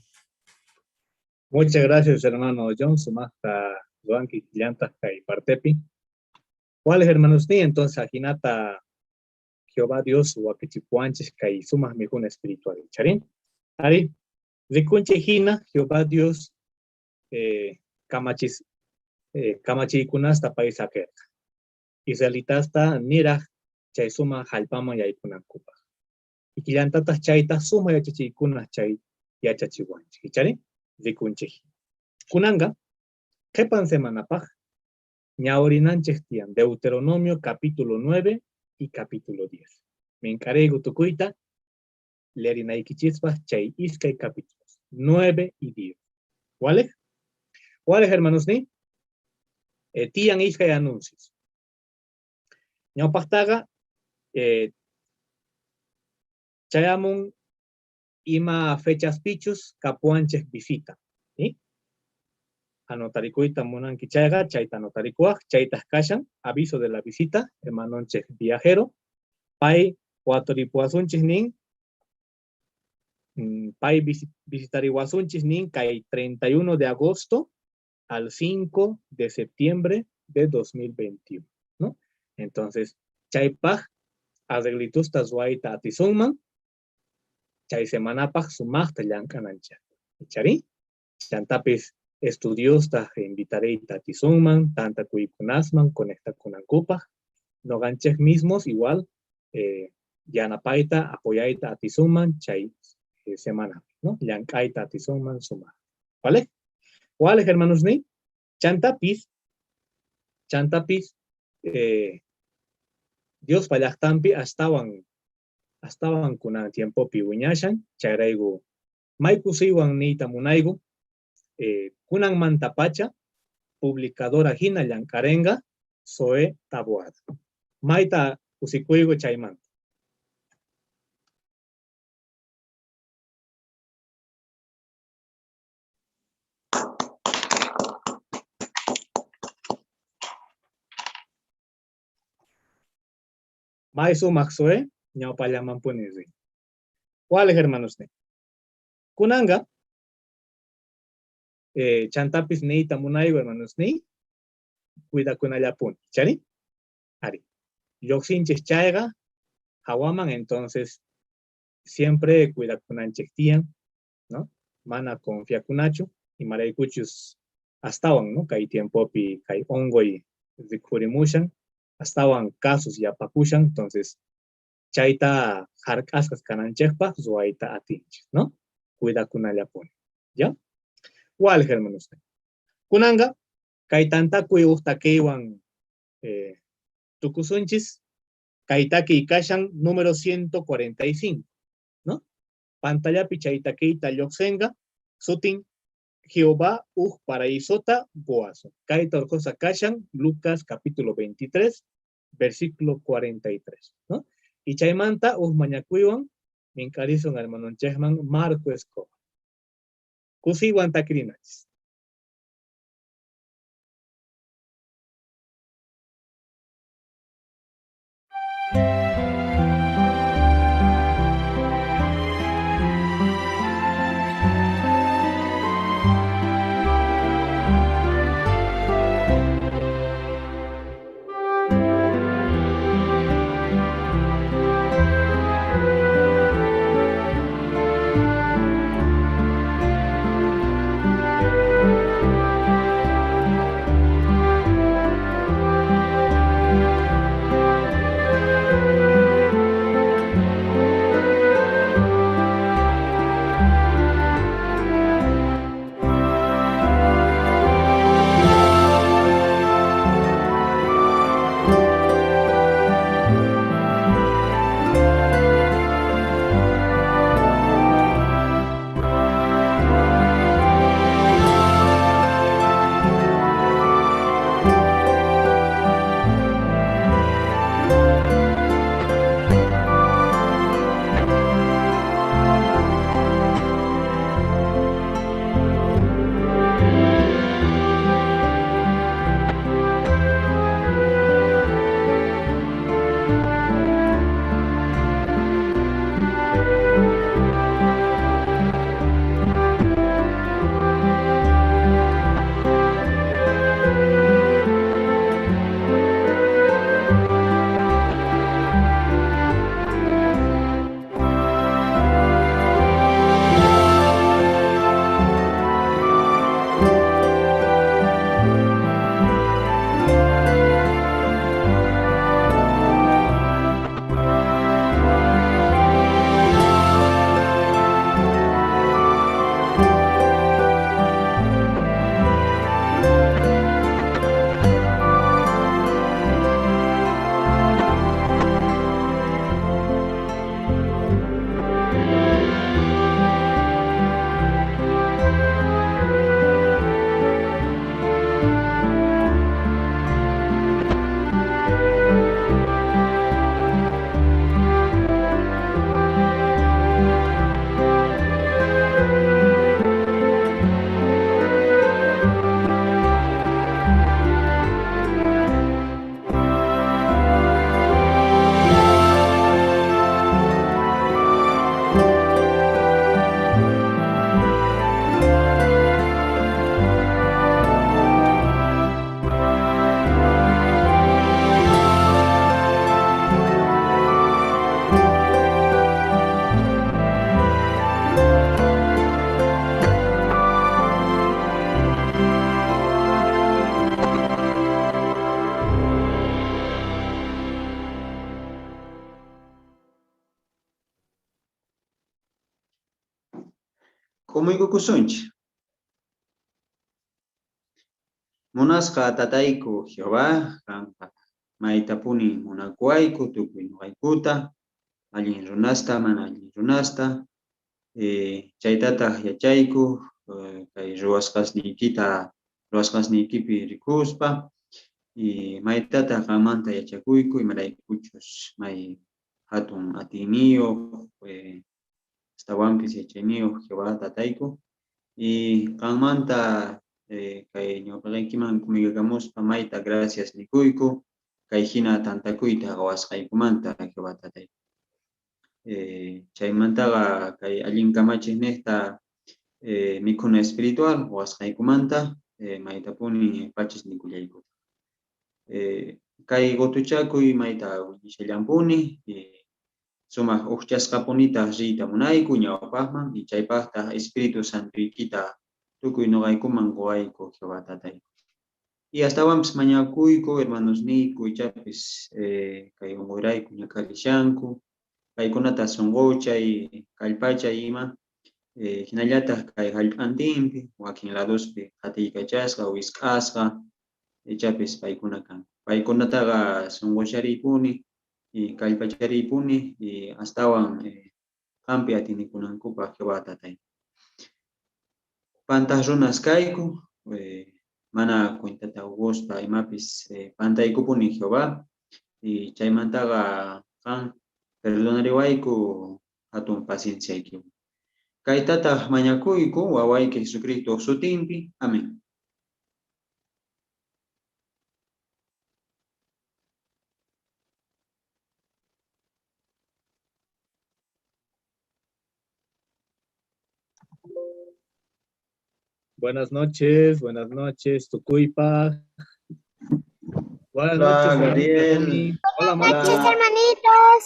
Muchas gracias, hermano John. Sumajta ruwanki killantaq kay partepi. ¿Cuáles hermanos ni? Entonces, ajinata Jehová Dios wakichipuwanchis kay sumaj mikhuna espiritual. Charin? Ari, rikunchej hina Jehová Dios kamachis kamachiykunasta pay saqerqa. Israelitasta niraj chay sumaj jallp'aman yaykunankupaj. Ikillantataj chayta sumaj yachachiykuna chay yachachiwanchej. Ichari? Rikunchej. Kunanqa, qhepan semanapaj ñawrinanchej tiyan Deuteronomio capítulo 9 y capítulo 10. Mink'arayku tukuyta leerinaykichispaj chay iskay capítulos, 9 y 10. ¿Cuáles? ¿Cuáles, hermanos ni? Tiyan iskay anuncios. Ñawpajtaqa chayamun ima fechas pichus kapuwanchej visita. ¿Sí? Anotarikuyta munanki chayqa, chayta anotarikuwaj, chaytaj kashan, aviso de la visita, hermanonchej viajero, pay watoripuwasunchis nin, pay visitariwasunchis nin kay 31 de agosto al 5 de septiembre de 2021, ¿no? Entonces, chaypaj arreglitusta ruwayta atisunman, chay semanapaj sumajta llank'ananchej. Ichari? Chantapis estudiosta invitareyta atisunman, tantakuykunasman, conectakunankupaj, noqanchej mismos igual yanapayta, apoyayta atisunman chay semana, ¿no? Llank'ayta atisunman sumaj. ¿Vale? ¿Cuáles, hermanos ni? Chantapis, chantapis, Dios pallaqtampi astawan kunan tiempopi wiñashan, chayrayku may kusiywan niyta munayku, kunanmantapacha publicadora hina llank'arenqa Zoe Taboada. Mayta kusikuyku chaymanta. May sumaq Zoe, ñawpallamanpuni rin. ¿Cuáles, hermanos? Kunanqa, chantapis niyta munayku, hermanos, ni cuidakunallapuni, chari? Ari. Lluqsinchis chayqa, hawaman, entonces, siempre cuidakunanchik tiyan, ¿no? Mana confiakunachu, imaraykuchus astawan, ¿no? Kay tiempopi, kay unquy rikhurimushan, astawan casos yapakushan, entonces, chayta hark'asqas kananchikpaj ruwayta atinchik, ¿no? Cuidakunallapuni, ¿ya? ¿Cuál, hermanos? Kunanqa, kay tantakuy uj takiywan tukusunchis, kay takiy kashan número 145, ¿no? Pantallapi chay takiyta lluqsinqa, sutin Jehová uj paraísota goazo. Kayta orqosa kashan Lucas capítulo 23, versículo 43, ¿no? Y chaymanta uj mañakuywan mink'arisun hermanonchejman Marco Escobar. Kusiywan takirinachis. K'umuykukusunchej. Munasqa tatayku Jehová, qanqa maytapuni munakuwayku tukuy noqaykuta, allin runasta, mana allin runasta. Chaytataj yachayku kay ruwasqasniykita, ruwasqasniykipi rikuspa, y maytataj qanmanta yachakuyku, imaraykuchus may jatun atiyniyoj, astawanpis yachayniyoj Jehová tatayku. Y qanmanta kay ñawpaqeykiman k'umuykakamuspa mayta gracias nikuyku, kay jina tantakuyta qawasqaykumanta Jehová tatayku. Chaymantaqa kay allin kamachej nejta mikhuna espiritual qowasqaykumanta maytapuni pachis nikullaykutaj. Kay qotuchakuy mayta willishallampuni, sumaj ujchasqapunitaj riyta munayku ñawpajman, y chaypajtaj Espíritu Santoykita tukuy noqaykuman qowayku Jehová tatayku. Y astawanpis mañakuyku hermanosniyku ichapis kay onqoyrayku ñak'arishanku, paykunata sonqochay, kallpachay ima, jinallataj kay jallp'antinpi wakin ladospi qhatiykachasqa, wisq'asqa, ichapis paykuna kanku. Paykunataqa sonqochariypuni, y kallpachariypuni, y astawan qanpi atinikunankupaj Jehová tatay. Pantaj runas kayku, mana cuentata qospa imapis pantaykupuni Jehová, y chaymantaqa qan perdonariwayku jatun pacienciaykiwan. Kaytataj mañakuyku wawayki Jesucristo sutinpi. Amén. Buenas noches, Tukuypa. Buenas Hola, noches, hermanita Gabriel. Tony. Hola, Buenas noches, Marta. hermanitos.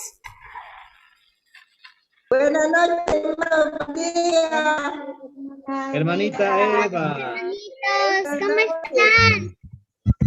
Buenas noches, hermano. Buen día. Hermanita Eva. Hermanitos, ¿cómo están?